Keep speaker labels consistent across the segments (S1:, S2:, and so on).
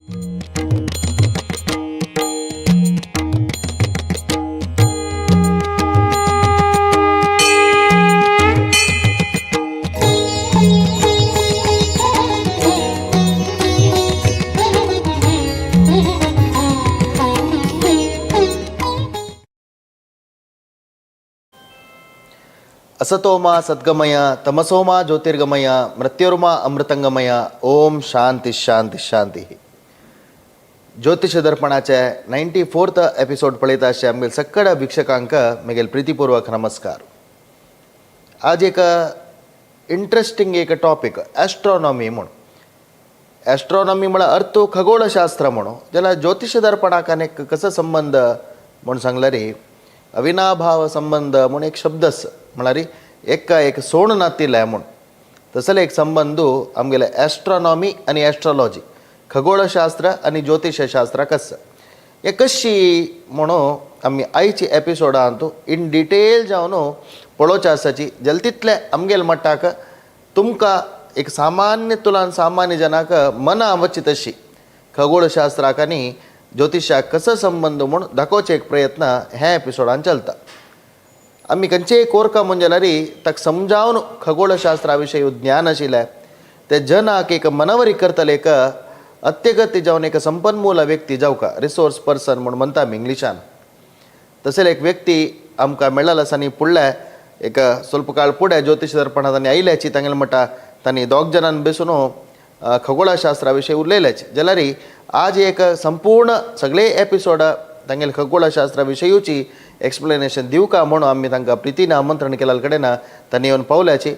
S1: असतोमा सद्गमय, तमसोमा ज्योतिर्गमय, मृत्योर्मा अमृतंगमय. ओम शांती शांती शांती. ज्योतिष दर्पणाचे 94th episode पळयता आसचे आमगेल सक्कड वीक्षकांक मेगेल प्रितीपूर्वक नमस्कार. आज एक इंट्रस्टिंग एक टॉपिक, ॲस्ट्रॉनॉमी म्हूण. ॲस्ट्रॉनॉमी म्हळ्यार अर्थ खगोलशास्त्र म्हणून, जाल्यार ज्योतिष दर्पणाक आनी कसो संबंध म्हूण सांगल्यार, अविनाभाव संबंध म्हूण एक शब्द आसा, म्हळ्यार एका एक सोण नातिल्लें म्हूण. तसले एक संबंध आमगेले ॲस्ट्रॉनॉमी आनी ॲस्ट्रॉलॉजी, खगोलशास्त्र आनी ज्योतिषशास्त्राक आसा. हे कशी म्हणून आमी आयची एपिसोडांत इन डिटेल जावन पळोवचें आसाची. जाल्यार तितलें आमगेल मट्टाक तुमकां एक सामान्य तुलान सामान्य जनाक मना वची तशी खगोलशास्त्राक आनी ज्योतिशाक कसो संबंद म्हूण दाखोवचे एक प्रयत्न ह्या एपिसोडान चलता. आमी खंयचेय कोरका म्हूण जाल्यार ताका समजावन खगोलशास्त्रा विशयी ज्ञान आशिल्लें ते जनाक एक मनवरी करतले एक अत्यगती जावन एक संपन्मूल व्यक्ती जावका, रिसोर्स पर्सन म्हूण म्हणटा आमी इंग्लिशान, तशें एक व्यक्ती आमकां मेळ्ळेलो आसा. आनी फुडल्या एक स्वल्प काळ फुडें ज्योतिश दर्पणांत आनी आयल्याची तांगेले म्हणटा तांणी दोग जाणां बेसून खगोळशास्त्रा विशयी उलयल्याची. जाल्यार आज एक संपूर्ण सगळे एपिसोड तांगेले खगोळशास्त्रा विशयूची एक्सप्लेनेशन दिवका म्हणून आमी तांकां प्रितीन आमंत्रण केल्या कडेन तांणी येवन पावल्याची.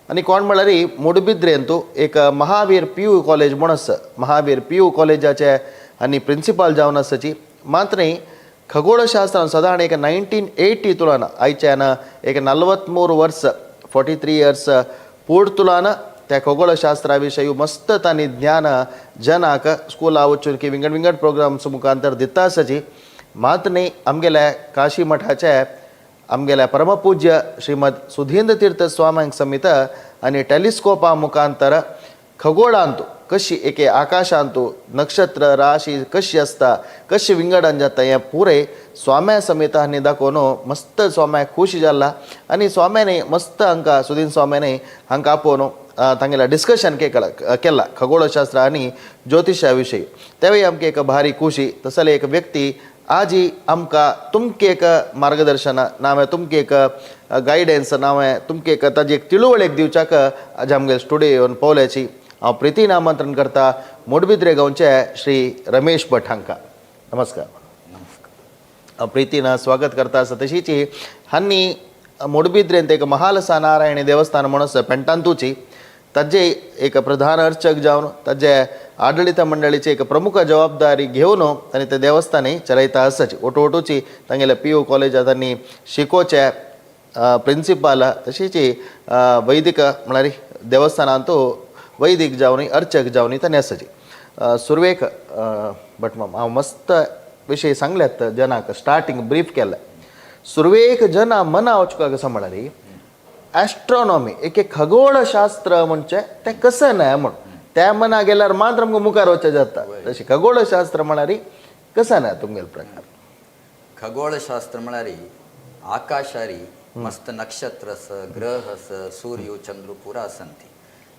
S1: आनी कोण म्हळ्यार मुडबिद्रेंतू एक महावीर पी यू कॉलेज म्हूण आसा, महावीर पी यू कॉलेजाचे आनी प्रिंसिपाल जावन आसाची. मात्र न्ही, खगोळशास्त्रान सादारण एक 1980 तुलान, आयच्यान एक 43 वर्स, 43 इयर्स पूर्ण तुलान त्या खगोळशास्त्रा विशयी मस्त तांणी ज्ञान जनाक स्कुला वचून की विंगड विंगड प्रोग्राम्स मुखांतर दिता आसाची. मात न्ही, आमगेल्या काशी मठाचे आमगेल्या परमपूज्य श्रीमद सुधींद्र तीर्थ स्वाम्यांक समेत आनी टेलिस्कोपा मुखांतर खगोळांतू कशी एके आकाशांतू नक्षत्र राशी कशी आसता, कशी विंगडन जाता, हें पुरें स्वाम्या समेत हांणी दाखोवन मस्त स्वाम्याक खुशी जाला. आनी स्वाम्यानी मस्त हांकां, सुदीन स्वाम्यानी हांकां आपोवन तांगेल्या डिस्कशन केला केला खगोळशास्त्र आनी ज्योतिशा विशयी. तेवूय आमकां एक भारी खुशी. तसले एक व्यक्ती आजी आमकां तुमकां एक मार्गदर्शन नांव, तुमकां एक गायडन्स नांव, तुमकां एक ताजी एक तिळवळ एक दिवच्याक आज आमगे स्टुडियो येवन पावल्याची. हांव प्रितीन आमंत्रण करता मोडबिद्रे गांवचे श्री रमेश भट हांकां. नमस्कार. हांव प्रितीन स्वागत करता आसा. तशीच हांणी मोडबिद्रेंत एक महालसा नारायणी देवस्थान म्हणून आसा पेंटांतूची, ताजे एक प्रधान अर्चक जावन ताजे आडळीत मंडळीची एक प्रमुख जबाबदारी घेवन आनी ते देवस्थानी चलयता आसाची. ओटू ओटूची तांगेल्या पी यू कॉलेजांत तांणी शिकोवचे प्रिंसिपाल, तशीच वैदिक म्हळ्यार देवस्थानांत वैदिक जावन अर्चक जावन तांणी आसाची. सुरवेक भट माम, हांव मस्त विशय सांगल्यात जनाक, स्टार्टींग ब्रीफ केलें. सुरवेक जना मना वचपाक कसो म्हळ्यार ॲस्ट्रॉनॉमी एक एक खगोळशास्त्र म्हणजे तें कसं न्हय म्हूण त्या मना गेल्यार मात्र आमकां मुखार वचचें जाता. तशें खगोळशास्त्र म्हळ्यार कसं न्हय तुमगेलो प्रकार?
S2: खगोळशास्त्र म्हळ्यार आकाशारी मस्त नक्षत्र आस, ग्रह आस, सूर्य चंद्र पुरा आसंती.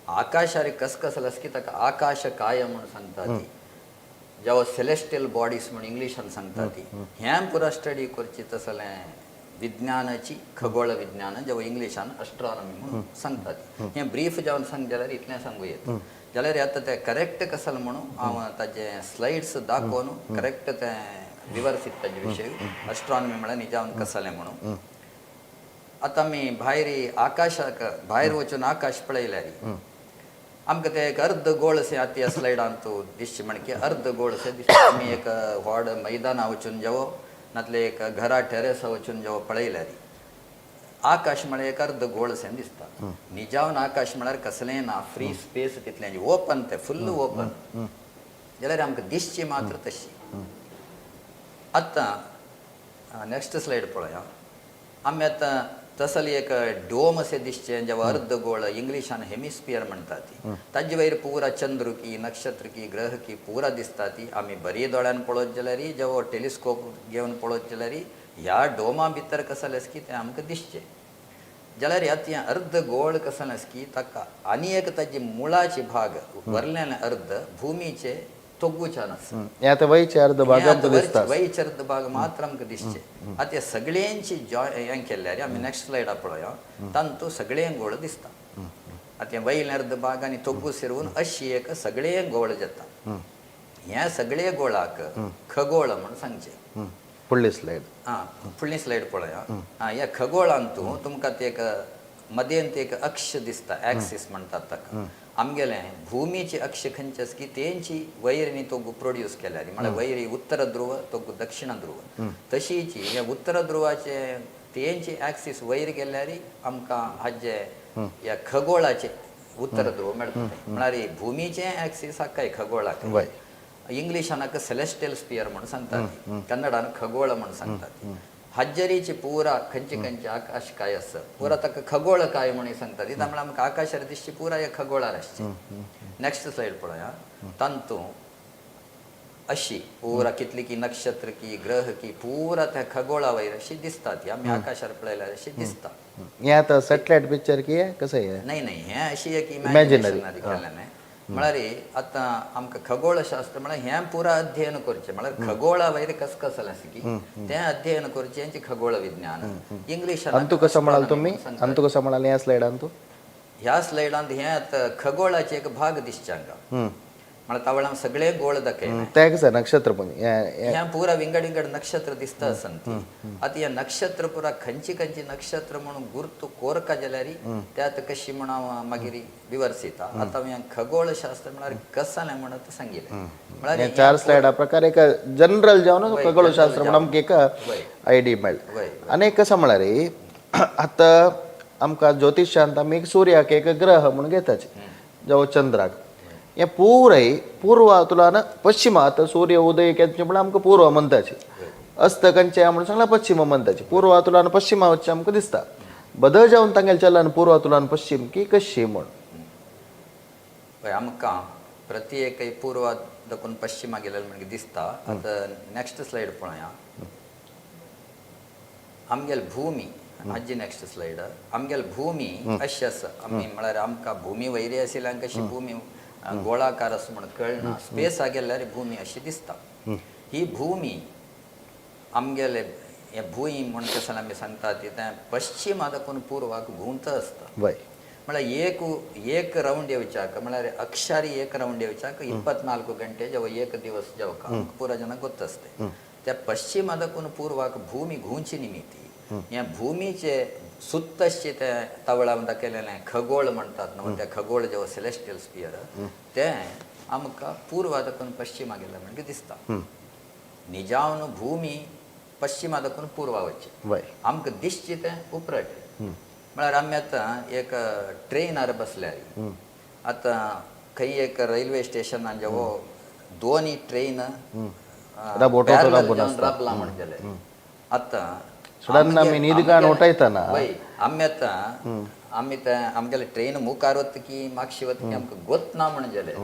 S2: आकाशारी कस कसल आसा की ताका आकाश काय म्हूण सांगता ती, जेव्हा सेलेस्टियल बॉडीज म्हूण इंग्लिशान सांगता ती, हें पुरा स्टडी करची तसलें विज्ञानाची खगोळ विज्ञान, जेव्हा इंग्लिशान अस्ट्रॉनॉमी म्हणून सांगता ती. हें ब्रीफ जावन सांग जाल्यार इतलें सांगू येत. जाल्यार आतां तें करेक्ट कसल म्हणून हांव ताजे स्लायड्स दाखोवन करेक्ट तें विवर्सीत ताजे विशय, अस्ट्रॉनॉमी म्हळ्यार निजावन कसलें म्हणून. आतां आमी भायर आकाशाक भायर वचून आकाश पळयल्यार आमकां ते एक अर्द गोळ अशें आतां ह्या स्लायडांत दिसचें म्हण की अर्द गोळ अशें दिसता. आमी एक व्हड मैदाना वचून जेवो, नातले एक घरा टेरेसा वचून जेवो पळयल्यार आकाश म्हळ्यार एक अर्द गोळ अशें दिसता. निजावन आकाश म्हळ्यार कसलें ना, फ्री स्पेस, तितलें ओपन, तें फुल्ल ओपन. जाल्यार आमकां दिसची मात्र तशी. आतां नेक्स्ट स्लायड पळया. आमी आतां तसले एक डोम अशें दिसचें जेव्हा अर्ध गोळ इंग्लिशान हेमिस्फियर म्हणटा ती ताजे वयर पुरा चंद्र की नक्षत्र की ग्रह की पुरा दिसता ती आमी बरी दोळ्यान पळोवत जाल्यार जेव्हा टेलिस्कोप घेवन पळोवत जाल्यार ह्या डोमा भितर कसलें की तें आमकां दिसचें. जाल्यार आतां हें अर्ध गोळ कसलें की ताका आनी एक ताजी मुळाची भाग वरल्यान अर्ध भुमीचे तोगूच्यान आसा.
S1: हें आतां वयचे अर्द भाग आमकां दिसता.
S2: वयचे अर्ध भाग मात्र आमकां दिसचे. आतां हे सगळ्यांची जॉय हें केल्यार आमी नेक्स्ट स्लायडा पळोवया तांतू सगळें गोळ दिसता. आतां हें वयलें अर्ध भाग आनी तोगू सिरवून अशी एक सगळें गोळ जाता. ह्या सगळे गोळाक खगोळ म्हूण सांगचें.
S1: फुडली स्लायड.
S2: आं फुडली स्लायड पळया. आं ह्या खगोळांतू तुमकां ते एक मदेंत एक अक्ष दिसता, एक्सिस म्हणटात ताका. आमगेलें भुमीची अक्ष खंयची आसा की तेंची वैरणी तो प्रोड्यूस केल्यार म्हळ्यार वैरी उत्तर ध्रुव तो दक्षिण ध्रुव तशीची ह्या उत्तर ध्रुवाचे तेंची एक्सिस वयर गेल्यार आमकां हाजे ह्या खगोळाचे उत्तर ध्रुव मेळटा. म्हळ्यार भुमीचे एक्सिस हाकाय खगोळाक इंग्लिशान हाका सेलेस्टियल स्पियर म्हणून सांगतात, कन्नडान खगोळ म्हणून सांगतात. हज्जरीची पुरा खंयचे खंयचे आकाश काय आसा पुरा ताका खगोळ काय म्हणून सांगतात. त्यामुळे आमकां आकाशार दिसची पुरा ह्या खगोळार आसची. नेक्स्ट स्लायड पळोवया. तांतू अशी पुरा कितली की नक्षत्र की ग्रह की पुरा त्या खगोळा वयर अशी दिसतात. आमी आकाशार पळयल्यार अशी दिसता.
S1: हें आतां सॅटलायट पिक्चर की हें कसं हें?
S2: नाही नाही, हें अशी एक
S1: इमॅजिनरी
S2: इमॅजिनेशनरी केल्लें. म्हळ्यार आतां आमकां खगोळशास्त्र म्हळ्यार हें पुरा अध्ययन करचें. म्हळ्यार खगोळा वयर कस कसलें आसा की तें अध्ययन करचें हेंचें खगोळ विज्ञान. इंग्लिशान
S1: अंतू कसं म्हणाल तुम्ही? अंतू कसं म्हणाल ह्या स्लायडान तूं?
S2: ह्या स्लायडांत हें आतां खगोळाचे एक भाग दिसचे हांगा. म्हळ्यार तावळां सगळे गोळ दाखयना.
S1: तें कसं नक्षत्र पण
S2: ह्या पुरा विंगड विंगड नक्षत्र दिसता आसन ती. आतां ह्या नक्षत्र पुरा खंयची खंयची नक्षत्र म्हणून गुर्तू कोरका जाल्यार ते आतां कशी म्हण हांव मागीर विवर्सिता. आतां हें खगोळशास्त्र म्हळ्यार कसलें म्हणून सांगिल्लें. म्हळ्यार
S1: चार स्लायडा प्रकार एक जनरल जावन खगोळशास्त्र म्हणून आमकां एक आयडी मेळ्ळी. आनी एक कसं म्हळ्यार आतां आमकां ज्योतिशांत आमी एक सूर्याक एक ग्रह म्हणून घेताचे जावं चंद्राक. हें पुराय पूर्वातुलान पश्चिमात सूर्य उदय केन्ना म्हणल्यार आमकां पूर्व म्हणटाचे, अस्त खंयचे म्हणून सांगल्यार पश्चिम म्हणटाचे. पूर्वातुलान पश्चिमा वचचें आमकां दिसता. बदल जावन तांगेलें चलन पूर्वातुलान पश्चिम की कशी म्हूण.
S2: पळय आमकां प्रति एक पूर्वा दाखून पश्चिमा गेलें म्हणून दिसता. आतां नेक्स्ट स्लायड पळोवया. आमगेली भूमी आजी नेक्स्ट स्लायड. आमगेली भूमी अशी आसा. आमी म्हळ्यार आमकां भूमी वयरी आशिल्ल्यान कशी भूमी गोळाकार आसा म्हण कळना. स्पेस गेल्यार भूमी अशी दिसता. ही भूमी आमगेले हे भूंय म्हण कसं आमी सांगता ती तें पश्चिमा दाखून पूर्वाक घुंवत आसता. म्हळ्यार एक एक रावंड येवच्याक म्हळ्यार अक्षारी एक रावंड येवच्याक 24 ಗಂಟೆ ಜವ एक दिवस ಜವಕ ಪೂರ ಜನ ಗೊತ್ತಸ್ತೆ. त्या पश्चिमा दाखून पूर्वाक भूमी घुंवची निमित्ती ह्या भूमीचे सुत्तशे ते तवळा दाखयलेलें खगोळ म्हणटात न्हू, त्या खगोळ जेव्हा सेलेस्टियल स्पियर तें आमकां पूर्वा दाखून पश्चिमा गेलें म्हणटकीर दिसता. निजावन भूमी पश्चिमा दाखून पूर्वा वचचें आमकां दिसचें तें उपराट. म्हळ्यार आमी आतां एक ट्रेनार बसल्यार आतां खंय एक रेल्वे स्टेशनान जेवो दोनी ट्रेन राबला म्हणटले आतां
S1: सडन आमी न्हीद उठयतना
S2: आमी आतां आमी ते आमगेले ट्रेन मुखार वता की मागशी वता की आमकां गोत ना म्हण जालें.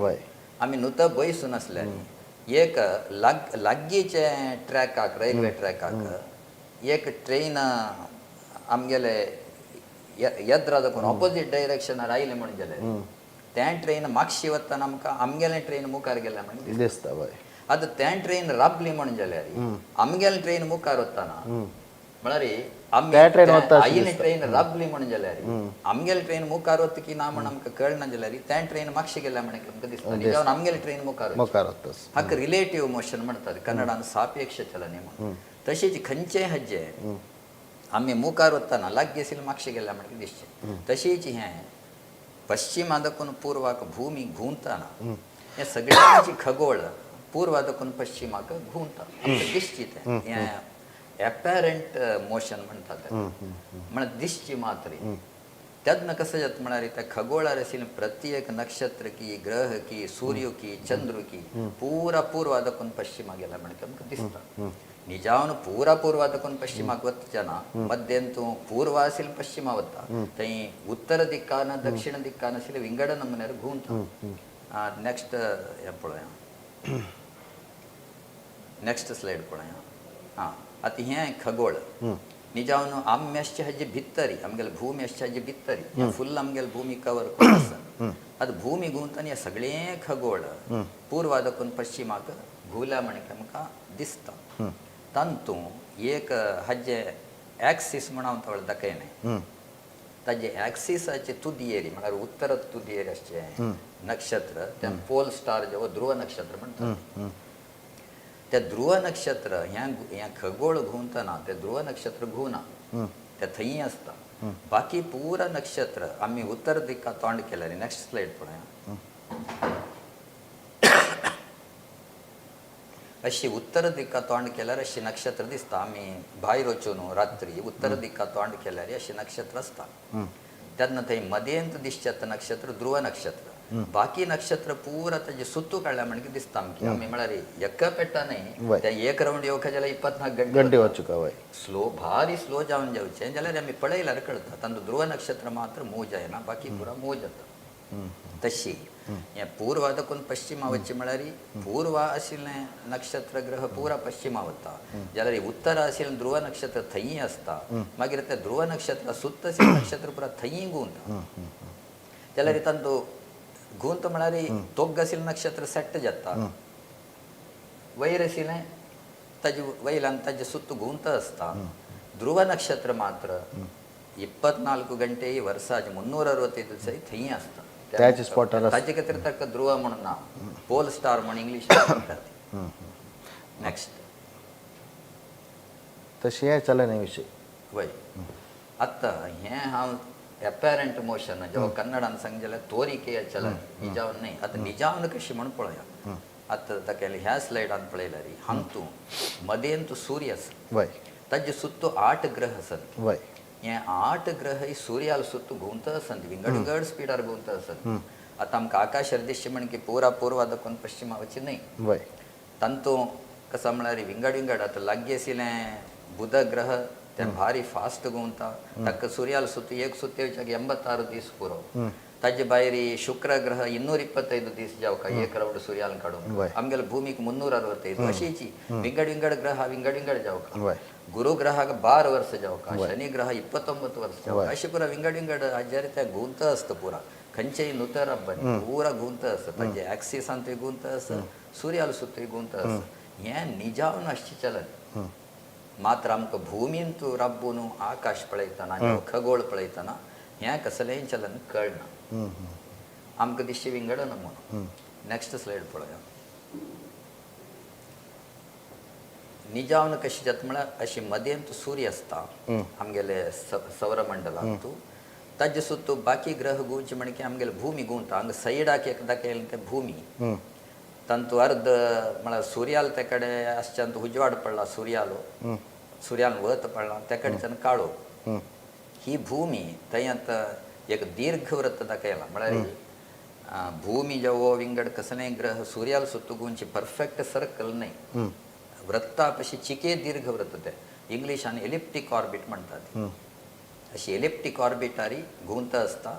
S2: आमी नुत बयसून आसले एक लागींचे ट्रॅकाक रेल्वे ट्रॅकाक एक ट्रेन आमगेले येद्रा दाखोवन ऑपोजीट डायरेक्शनार आयलें म्हण जालें तें ट्रेन मागशी वतना आमकां आमगेलें ट्रेन मुखार गेलें म्हण
S1: दिसता.
S2: आतां तें ट्रेन राबली म्हण जाल्यार आमगेलें ट्रेन मुखार वतना म्हळ्यार आयिल्लें ट्रेन राबली म्हण जाल्यार आमगेलें ट्रेन मुखार वता की ना म्हण आमकां कळना जाल्यार तें ट्रेन मागशी गेल्या म्हण आमकां दिसता. निजावन आमगेलें ट्रेन मुखार
S1: वता.
S2: हाका रिलेटीव मोशन म्हणटात, कन्नडान सापेक्ष चलनी म्हणून. तशीच खंयचेय हज्जे आमी मुखार वतना लागीं आशिल्लें मागशें गेल्या म्हणटकीर दिसचें. तशीच हें पश्चिमा दाखून पूर्वाक भूमी घुंवतना हें सगळ्यांची खगोळ पूर्वा दाखून पश्चिमाक घुंवता आमकां दिसची तें हें एपॅरंट मोशन म्हणटात म्हळ्यार दिसची मात्र. तेन्ना कसं जाता म्हळ्यार त्या खगोळार आशिल्लें प्रत्येक नक्षत्र की ग्रह की सूर्य की चंद्र की पुरा पूर्वा दाखून पश्चिमा गेला म्हणटकीर आमकां दिसता. निजावन पुरा पूर्वा दखून पश्चिमाक वचचें ना, मध्यंतू पूर्व आशिल्लें पश्चिमा वता, थंय उत्तर दिक्कान दक्षिण दिक्कान आशिल्ले विंगड नमुन्यार घुंवता. नेक्स्ट हें पळोवया, नेक्स्ट स्लायड पळोवया. आं, आतां हें खगोळ निजावन आमी आसचे हाजे भित्तरी, आमगेले भूमी आसचे हाजे भित्तरी, हें फुल आमगेले भूमी कवर करून आसा. आतां भूमी घुंवता आनी हें सगळें खगोळ पूर्वा दाखून पश्चिमाक घुंवल्या म्हणके आमकां दिसता. तातूंत एक हाजे एक्सीस म्हण हांव थोडो दाखयलें, ताजे एक्सिसाचे तुदयेरी म्हळ्यार उत्तर तुदयेर आसचें नक्षत्र तें पोल स्टार जेव ध्रुव नक्षत्र म्हणटात. ते ध्रुव नक्षत्र हें हें खगोळ घुंवतना ते ध्रुव नक्षत्र घुंवना, ते थंय आसता. बाकी पुरा नक्षत्र आमी उत्तर दिका तोंड केल्यार, नेक्स्ट स्लायड पळया, अशी उत्तर दिका तोंड केल्यार अशी नक्षत्र दिसता. आमी भायर वचून रात्री उत्तर दिका तोंड केल्यार अशी नक्षत्र आसता. तेन्ना थंय मदेंत दिसचें नक्षत्र ध्रुव नक्षत्र, बाकी नक्षत्र पुरा ताजे सुत्तू काडल्या म्हणके दिसता आमकां. आमी म्हळ्यार एका पेट्टा न्हय, ते एक रावंड येवका जाल्यार 24 गंटे
S1: गंटे वचुका वय.
S2: स्लो, भारी स्लो जावन जावचें जाल्यार आमी पळयल्यार कळटा. तांतूत ध्रुव नक्षत्र मात्र मूव जायना, बाकी पुरा मूव जाता. तशी हें पूर्वा दाखून पश्चिमा वचचें म्हळ्यार पूर्व आशिल्लें नक्षत्र ग्रह पुरा पश्चिमा वता, जाल्यार उत्तर आशिल्लें ध्रुव नक्षत्र थंय आसता. मागीर ते ध्रुव नक्षत्र सुत्त आशिल्लें नक्षत्र पुरा थंय घुंवता. जाल्यार तांतू घुंवता म्हळ्यार तोग्ग आशिल्लें नक्षत्र सेट जाता, वयर आशिल्लें ताजे वयल्यान ताजे सुत्त घुंवता आसता. ಧ್ರುವ ನಕ್ಷತ್ರ ಮಾತ್ರ 24 ಗಂಟೆ ವರ್ಷ 365 ದಿವಸ थंय आसता.
S1: त्याच स्पॉटार आसता.
S2: ताजे खातीर ताका ध्रुव म्हणून नांव, पोल स्टार म्हण इंग्लीश म्हणटात. नेक्स्ट.
S1: तशें हें चलन हे विशय.
S2: वय, आतां हें हांव एपेरंट मोशन जेव्हा कन्नडान सांग जाल्यार तोरिकेय चलन, निजावन न्हय. आतां निजावन कशें म्हण पळया. आतां ताका ह्या स्लायडान पळयल्यार हांतू मदेंत सूर्य आसा,
S1: वय,
S2: ताजे सुत्तू 8 ग्रह आसत.
S1: वय,
S2: हे 8 ग्रह सूर्याल सुत्तू घुंवता आसत, विंगड विंगड स्पिडार घुंवता आसत. आतां आमकां आकाशार दिसचें म्हण की पुरा पूर्वा दाखोवन पश्चिमा वचचें न्हय.
S1: वय,
S2: तांतू कसो म्हळ्यार विंगड विंगड आतां लागीं आशिल्लें बुध ग्रह ते भारी फास्ट घुंवता, ताका सूर्याल सुत्तू एक सुत्त येवच्याक 86 दीस पुरो. ताजे भायर शुक्र ग्रह 225 दीस जावका एक रावंड सूर्याल काडून,
S1: वय.
S2: आमगेले भूमीक 365. अशीची विंगड विंगड ग्रह विंगड विंगड जावका.
S1: वय,
S2: गुरु ग्रहाक 12 वर्ष जावका, शनी ग्रह 29 वर्ष जावका. अशें पुरा विंगड विंगड हाजेर ते घुंवता आसता पुरा, खंयचेय नुतर रब्बानी पुरा घुंवता आसता. ताजे एक्सिसांतूय घुंवता आसता, सूर्याल सुत्तूय घुंवता आसता. हें निजावन आसचें चलन मात्र आमकां भुमींत राबून आकाश पळयतना, खगोळ पळयतना हें कसलेंय चलन कळना, आमकां दिसचें विंगड नमुनो. नेक्स्ट स्लायड पळोवया. निजावन कशें जाता म्हळ्यार अशें मदेंत सूर्य आसता आमगेले सौरमंडलांतू, ताजे सुत्तू बाकी ग्रह घुंवचे म्हणके आमगेले भूमी घुंवता. हांगा सैडाक एक दाखयलें तें भूमी, तांतू अर्द म्हळ्यार सूर्याल ते कडेन आसच्यान उजवाड पडला, सूर्यालो सूर्यान वत पडला त्या कडच्यान काळो. ही भूमी थंय आतां एक दीर्घवृत्त दाखयला, म्हळ्यार भूमी जेवो विंगड कसलेय ग्रह सूर्याल सुत्तू घुंवची परफेक्ट सर्कल न्हय, वृत्ता पशी चिके दीर्घवृत्त, ते इंग्लिशान एलिप्टीक ऑर्बिट म्हणटात. अशी एलिप्टीक ऑर्बिटारी घुंवता आसता.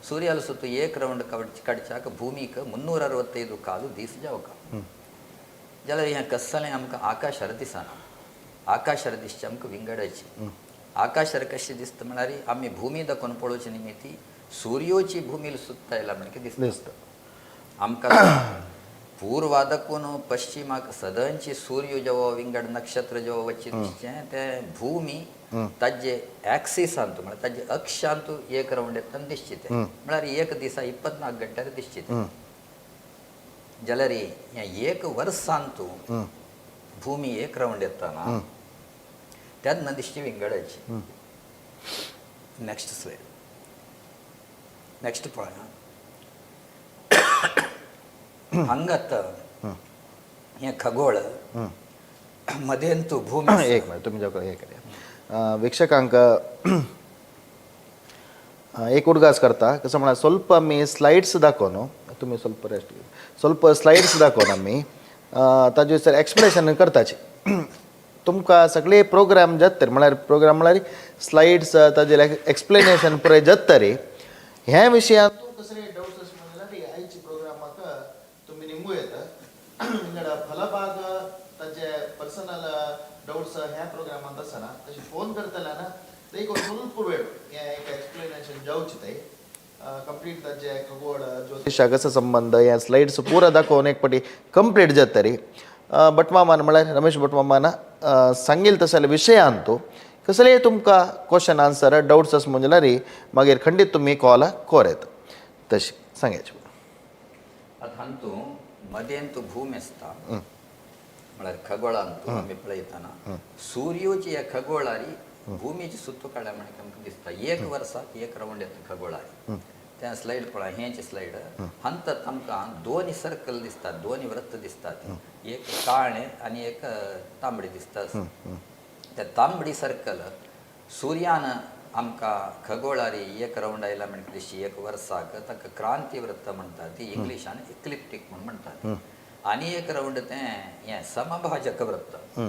S2: सूर्याल सुत्तू एक रावंड काडच्याक भूमीक 365 काल दीस जावका. जाल्यार हें कसलें आमकां आकाशार दिसना, आकाशार दिसचें आमकां विंगडाची. आकाशार कशें दिसता म्हळ्यार आमी भूमी दाखोवन पळोवचे निमित्ती सूर्योची भूमी सुत्ता येयला म्हणके दिसता
S1: दिसता.
S2: आमकां पूर्वा दाखोवन पश्चिमाक सदांची सूर्य जेवो विंगड नक्षत्र जेवो वच्चे दिसचें ते भूमी ताजे एक्सिसांतू म्हळ्यार ताजे अक्षांतू एक रावंड येतना दिसचें तें, म्हळ्यार एक दिसा 24 गंट्यार दिसचें तें. जाल्यार हें एक वर्सांतू भूमी एक रावंड येतना तेन्ना दिसची विंगडाची. नेक्स्ट स्लायड, नेक्स्ट पळया. हांगा हें खगोळ मदेंतू भूमी.
S1: एक मिनिट, तुम्ही जेव्हा हे करूया, वीक्षकांक एक उडगास करता कसं म्हणा, ಸ್ವಲ್ಪ आमी स्लायड्स दाखोव न्हू, तुमी ಸ್ವಲ್ಪ रेस्ट, ಸ್ವಲ್ಪ स्लायड्स दाखोवन आमी ताजे सर एक्सप्लेनेशन करताची. तुमकां सगळे प्रोग्राम जातरी म्हळ्यार प्रोग्राम म्हळ्यार स्लायड्स ताजेर एक्सप्लेनेशन पुराय जातरी ह्या विशयांत कसले डाउट्स आसा जाल्यार आयचे प्रोग्रामाक तुमी निमू येता. विंगड फलभाग ताजे पर्सनल डाउट्स ह्या प्रोग्रामांत आसना, तशें फोन करतले ना ते एक स्वल्प वेळ हें एक एक्सप्लेनेशन जावची ते कंप्लीट ताजे खगोळ ज्योतिषा कसो संबंध ह्या स्लायड्स पुरा दाखोवन एक पाटी कंप्लीट जातरी. भटमामान म्हळ्यार रमेश भटमामान सांगील तसले विशयांतू कसलेय तुमकां क्वेश्चन आन्सर डाउट्स आसा जाल्यार मागीर खंडीत तुमी कॉल कोर येता तशें सांगायचें.
S2: आतां हातूंत मदेंत भूम आसता म्हळ्यार खगोळांत आमी पळयतना सुर्योची ह्या खगोळारी भुमीची सुत्तो काडल्या म्हणून आमकां दिसता. एक वर्साक एक रावंड येता खगोळारी. त्या स्लायड पळय, हेंच स्लायड हंतात आमकां दोन सर्कल दिसतात, दोन वृत्त दिसतात, एक काळे आनी एक तांबडी दिसता. त्या तांबडी सर्कल सुर्यान आमकां खगोळारी एक रावंड आयला म्हणटा दिशी एक वर्साक ताका क्रांती वृत्त म्हणटात, ती इंग्लिशान इक्लिप्टीक म्हूण म्हणटात. आनी एक रावंड तें हें समभाजक वृत्त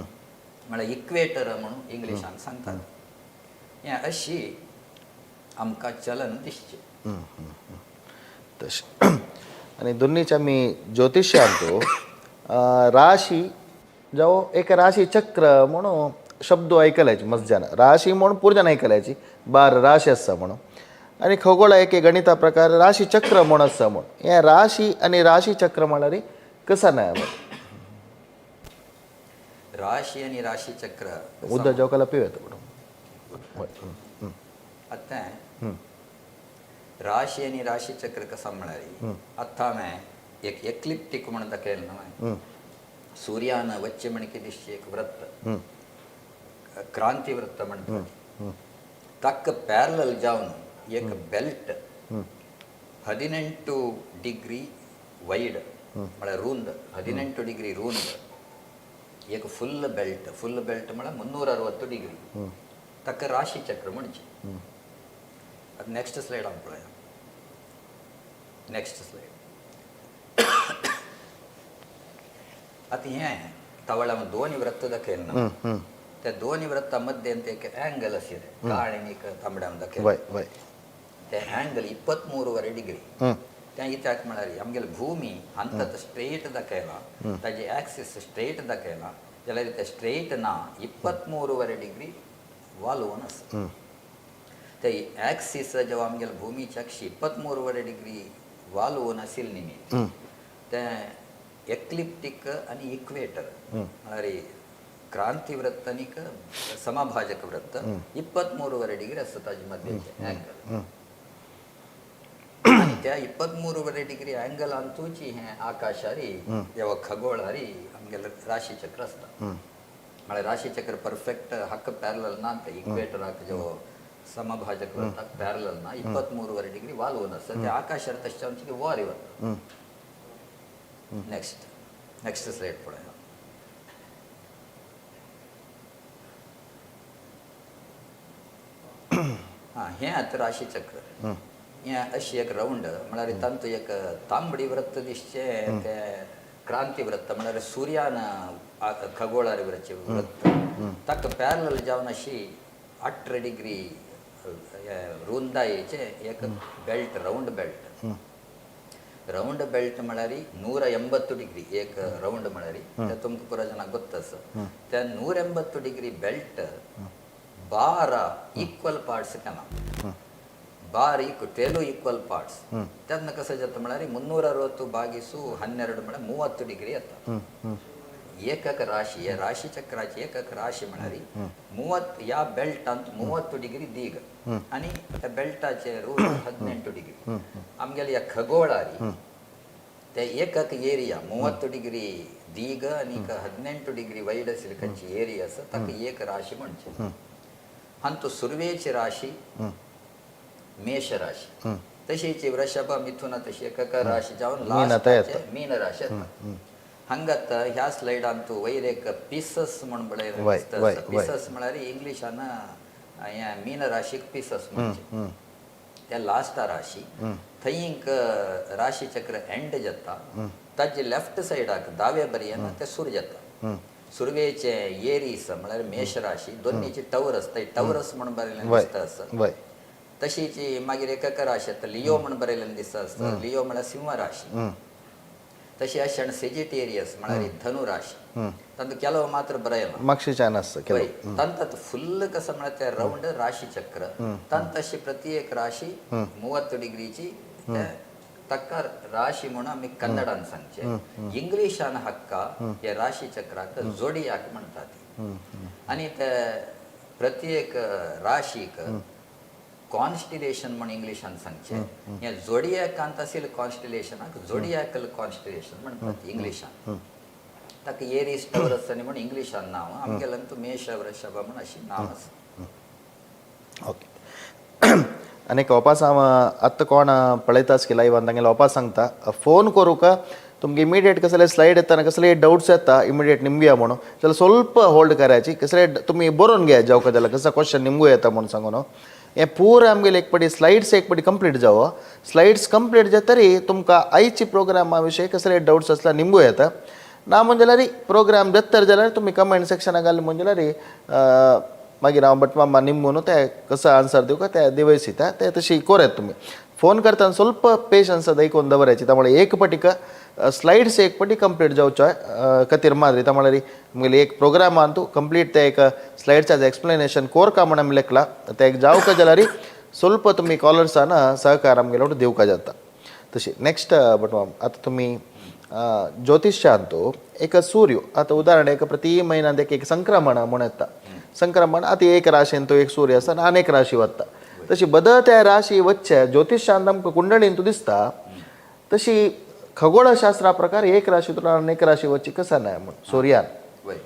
S2: म्हळ्यार इक्वेटर म्हणून इंग्लिशान सांगतात. हें अशी आमकां चलन दिसचें.
S1: तशें आनी दोन्नीच आमी ज्योतिशांतू राशी जावं एक राशी चक्र म्हणून शब्द आयकल्याची मस्त जाणां राशी म्हूण पुरजान आयकल्याची 12 राशी आसा म्हणून. आनी खगोळा एक गणिता प्रकार राशी चक्र म्हूण आसा म्हूण. हें राशी आनी राशी चक्र म्हळ्यार कसं ना
S2: राशी आनी राशी चक्र
S1: उदक जेवकाला पिव येता म्हणून.
S2: आतां राशी आनी राशी चक्र कसं म्हळ्यार आतां हांवें एक एक्लिप्टीक म्हणून दाखयलें न्हय, सुर्यान वच्चे म्हणके दिसची एक वृत्त क्रांती वृत्त म्हणटात, ताका पॅरलल जावन एक बेल्ट 18 डिग्री वैड म्हळ्यार रूंद, 18 डिग्री रूंद एक फुल बेल्ट, फुल बेल्ट म्हळ्यार 360 डिग्री, ताका राशी चक्र म्हणचें. आतां नेक्स्ट स्लायड आमी पळया. Next slide. आतां हें तवळ हांव दोन वृत्त दाखयलें ना, त्या दोन वृत्ता मध्येंत एक अँगल आशिल्लें काळें आनी एक तांबड्यां दाखयलें.
S1: वय वय
S2: ते अँगल 23.5 डिग्री. तें कित्याक म्हळ्यार आमगेली भूमी अंतत स्ट्रेट दाखयला, ताजी एक्सिस स्ट्रेट दाखयला जाल्यार ते स्ट्रेट ना 23.5 डिग्री वालोवन आसा. ते एक्सिस जेव्हा आमगेले भूमीचे अक्षी 23.5 डिग्री वालोवन आशिल्ले निमित्त ते एक्लिप्टीक आनी इक्वेटर म्हळ्यार क्रांती वृत्त आनी समभाजक वृत्त 23.5 डिग्री आसता ताजे मध्येचे अँगल. आनी त्या 23.5 डिग्री अँगलांतूच हें आकाशारी जेव्हा खगोळारी आमगेलें राशीचक्र आसता. म्हळ्यार राशीचक्र परफेक्ट हक्क पॅरलल ना, ते इक्वेटराक जो समभाजक वृत्ताक पॅरलल ना, 23.5 डिग्री वालोवन आसता. ते आकाशार तशें आमचे वर वता. नेक्स्ट नेक्स्ट स्लायड पळया. हां, हें आतां राशीचक्र हें अशी एक रावंड म्हळ्यार तातूंत एक तांबडी वृत्त दिसचें तें क्रांती वृत्त म्हळ्यार सुर्यान खगोळार वरचें वृत्त ताका पॅरलल जावन अशी 18 डिग्री रुंदायेचें एक belt, round belt. Round belt म्हळ्यार 180 डिग्री एक रावंड म्हळ्यार तें तुमकां पुरा जाणांक गोत्त आसा. त्या 180 डिग्री बेल्ट 12 इक्वल पार्ट्स केला, 12 12 इक्वल पार्ट्स. तेन्ना कसं जाता म्हळ्यार 360 भागिसू 12 म्हळ्यार 30 डिग्री येता. एकक राशी, ह्या राशी चक्राची एकक राशी म्हळ्यार 30 ह्या बेल्टांत 30 डिग्री दीग आनी त्या बेल्टाचे रूल 18 डिग्री. आमगेले ह्या खगोळारी ते एकक एरिया 30 डिग्री दीग आनी 18 डिग्री वैड आशिल्ली खंयची एरिया आसा ताका एक राशी म्हणचें. हातूंत सुरवेची राशी मेष राशी, तशीच वृषभ मिथुन तशी एकक राशी जावन लास्ट मीन राशी येता. हांगात ह्या स्लायडांत वयर एक पिसस म्हूण पळय, पिसस म्हळ्यार इंग्लिशान हें मीन राशीक पिसस म्हणचें. त्या लास्ट राशी थंय राशी चक्र एंड जाता, ताजे लेफ्ट सायडाक दाव्या बरयेन ते सूर्य जाता. सुरवेचे एरीस म्हळ्यार मेष राशी, दोन्हीची टवरस, ते टवरस म्हणून बरयलें दिसता आसा. तशीच मागीर एक राशी आतां लियो म्हण बरयलें दिसता आसता, लियो म्हळ्यार सिंह राशी. तशी अशें सेजिटेरियस म्हळ्यार धनु राशी. तांतूत ಕೆಲವು मात्र बरयलां.
S1: मागशीच्यान आसता
S2: वय, ತಂತತ್ ಫುಲ್ ಕಸ म्हळ्यार ते रावंड राशी चक्र. तशी प्रत्येक राशी 30 डिग्रीची तक्का राशी म्हणून आमी कन्नडान सांगचे. इंग्लिशान हक्का हे राशी चक्राक जोडियाक म्हणटात. आनी ते प्रत्येक राशीक कॉन्स्टिलेशन म्हण इंग्लिशान सांगचे. हे जोडियाकांत आशिल्ले कॉन्स्टिलेशनाक जोडियाकल कॉन्स्टिलेशन म्हणटात इंग्लिशान. ताका एरीस टवरस आनी म्हण इंग्लिशान नांव, आमगेल्यान मेष वृषभ म्हण अशी नांव आसा.
S1: ओके, आनी एक वापास हांव आत्तां कोण पळयताच की लायव्हान तांगेले वापास सांगता, फोन करूका तुमगे इमिडिएट कसले स्लायड येताना कसले डाउट्स येता इमिडिएट निमगुया म्हणून जाल्यार ಸ್ವಲ್ಪ होल्ड करायची. कसले तुमी बरोवन घ्या जावका जाल्यार कसं क्वेश्चन निमगू येता म्हणून सांगून हें पुरा आमगेले एक पटी स्लायड्स एक पटी कंप्लीट जावो. स्लायड्स कंप्लीट जातरी तुमकां आयची प्रोग्रामा विशयी कसले डाउट्स आसल्यार निमगू येता. ना म्हणजे जाल्यार प्रोग्राम जातर जाल्यार तुमी कमेंट सेक्शनाक घाली म्हणजे जाल्यार मागीर हांव भट मामा निमगून ते कसो आन्सर दिवका ते दिवयसिता ते तशी कोरात. तुमी फोन करताना ಸ್ವಲ್ಪ पेशन्स ದೈಕೊಂದು दवरायची. त्यामुळे एक पटिका स्लायड्स एक पटी कंप्लीट जावचो खातीर माद्री. त्यामुळे आमगेले एक प्रोग्राम अंतू कंप्लीट ते एक स्लायड्साचें एक्सप्लेनेशन कोरका म्हण आमी लेखला ते एक जावका जाल्यार ಸ್ವಲ್ಪ तुमी कॉलर्सान सहकार आमगेलो दिवका जाता. तशी नेक्स्ट भट माम, आतां तुमी ज्योतिशांतू एक सूर्य आतां उदाहरण एक प्रति म्हयन्यांत एक एक संक्रमण म्हूण येता. संक्रमण आतां एक राशीन तो एक सूर्य आसा आनी अनेक राशी वता, तशी बदलत्या राशी वच्चे ज्योतिशांत आमकां कुंडळीन तूं दिसता. तशी खगोळशास्त्रा प्रकार एक राशीतून अनेक राशी वच्ची कसा नाही म्हण सूर्यान?
S2: वय.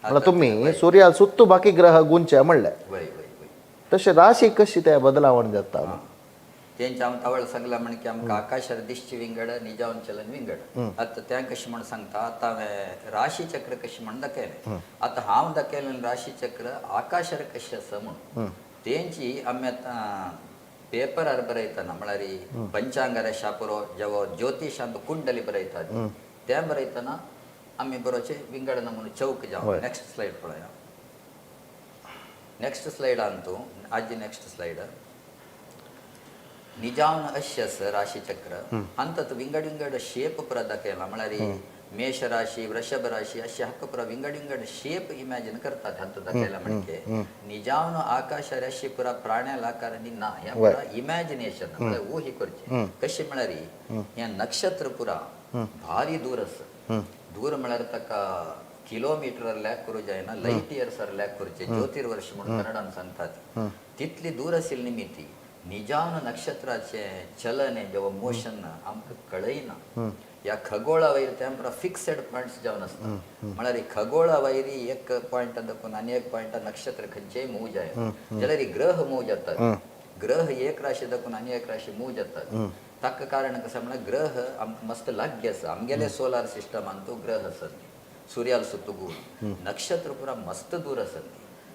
S1: म्हणल्यार तुमी सूर्या सुत्तू बाकी ग्रह गुंचे म्हणले,
S2: वय वय वय.
S1: तशें राशी कशी ते बदलावण जाता?
S2: तेंचे हांव तवळ सांगला म्हण की आमकां आकाशार दिश्टी विंगड, निजावन चलन विंगड. आतां तें कशें म्हण सांगता, आतां हांवें राशी चक्र कशें म्हण दाखयलें. आतां हांव दाखयलें राशी चक्र आकाशार कशें आसा म्हूण. तेंची आमी आतां पेपरार बरयतना म्हळ्यार पंचांगार शापुरो जेवो ज्योतिशांत कुंडली बरयतात तें बरयतना आमी बरोवचे विंगड नमुने चौक जावं. नेक्स्ट स्लायड पळया. नेक्स्ट स्लायडान तूं आजी नेक्स्ट स्लायड निजावन अश्यस राशीचक्र अंतत विंगड विंगड शेप पुरा दाखयला. म्हळ्यार मेष राशी, वृषभ राशी अशे हाका पुरा विंगड विंगड शेप इमॅजिन करतात. हातूंत दाखयला म्हणजे निजावन आकाश राशी पुरा प्राण्याला आकार आनी ना, ह्या पुरा इमॅजिनेशन म्हळ्यार ऊही करचें. कशें म्हळ्यार हें नक्षत्र पुरा भारी दूर आसा. दूर म्हळ्यार ताका किलोमिटर लॅक करूं जायना, लायट इयर्स लॅक करचे, ज्योतिर्वर्ष म्हणून कन्नडान सांगतात. तितली दूर आशिल्ली निमित्ती निजावन नक्षत्राचे चलन जेव्हा मोशन आमकां कळयना. ह्या खगोळा वयर ते पुरा फिक्सड पॉयंट्स जावन आसता. म्हळ्यार खगोळा वयर एक पॉयंट दाखोवन आनी एक पॉयंट नक्षत्र खंयचेय मूव जाय जाल्यार ग्रह मूव जातात. ग्रह एक राशी दाखोवन आनी एक राशी मूव जातात. ताका कारण कशें म्हळ्यार ग्रह आमकां मस्त लागीं आसा. आमगेले सोलार सिस्टमान ग्रह आसत सूर्याल सुत्तगूर, नक्षत्र पुरा मस्त दूर आसत.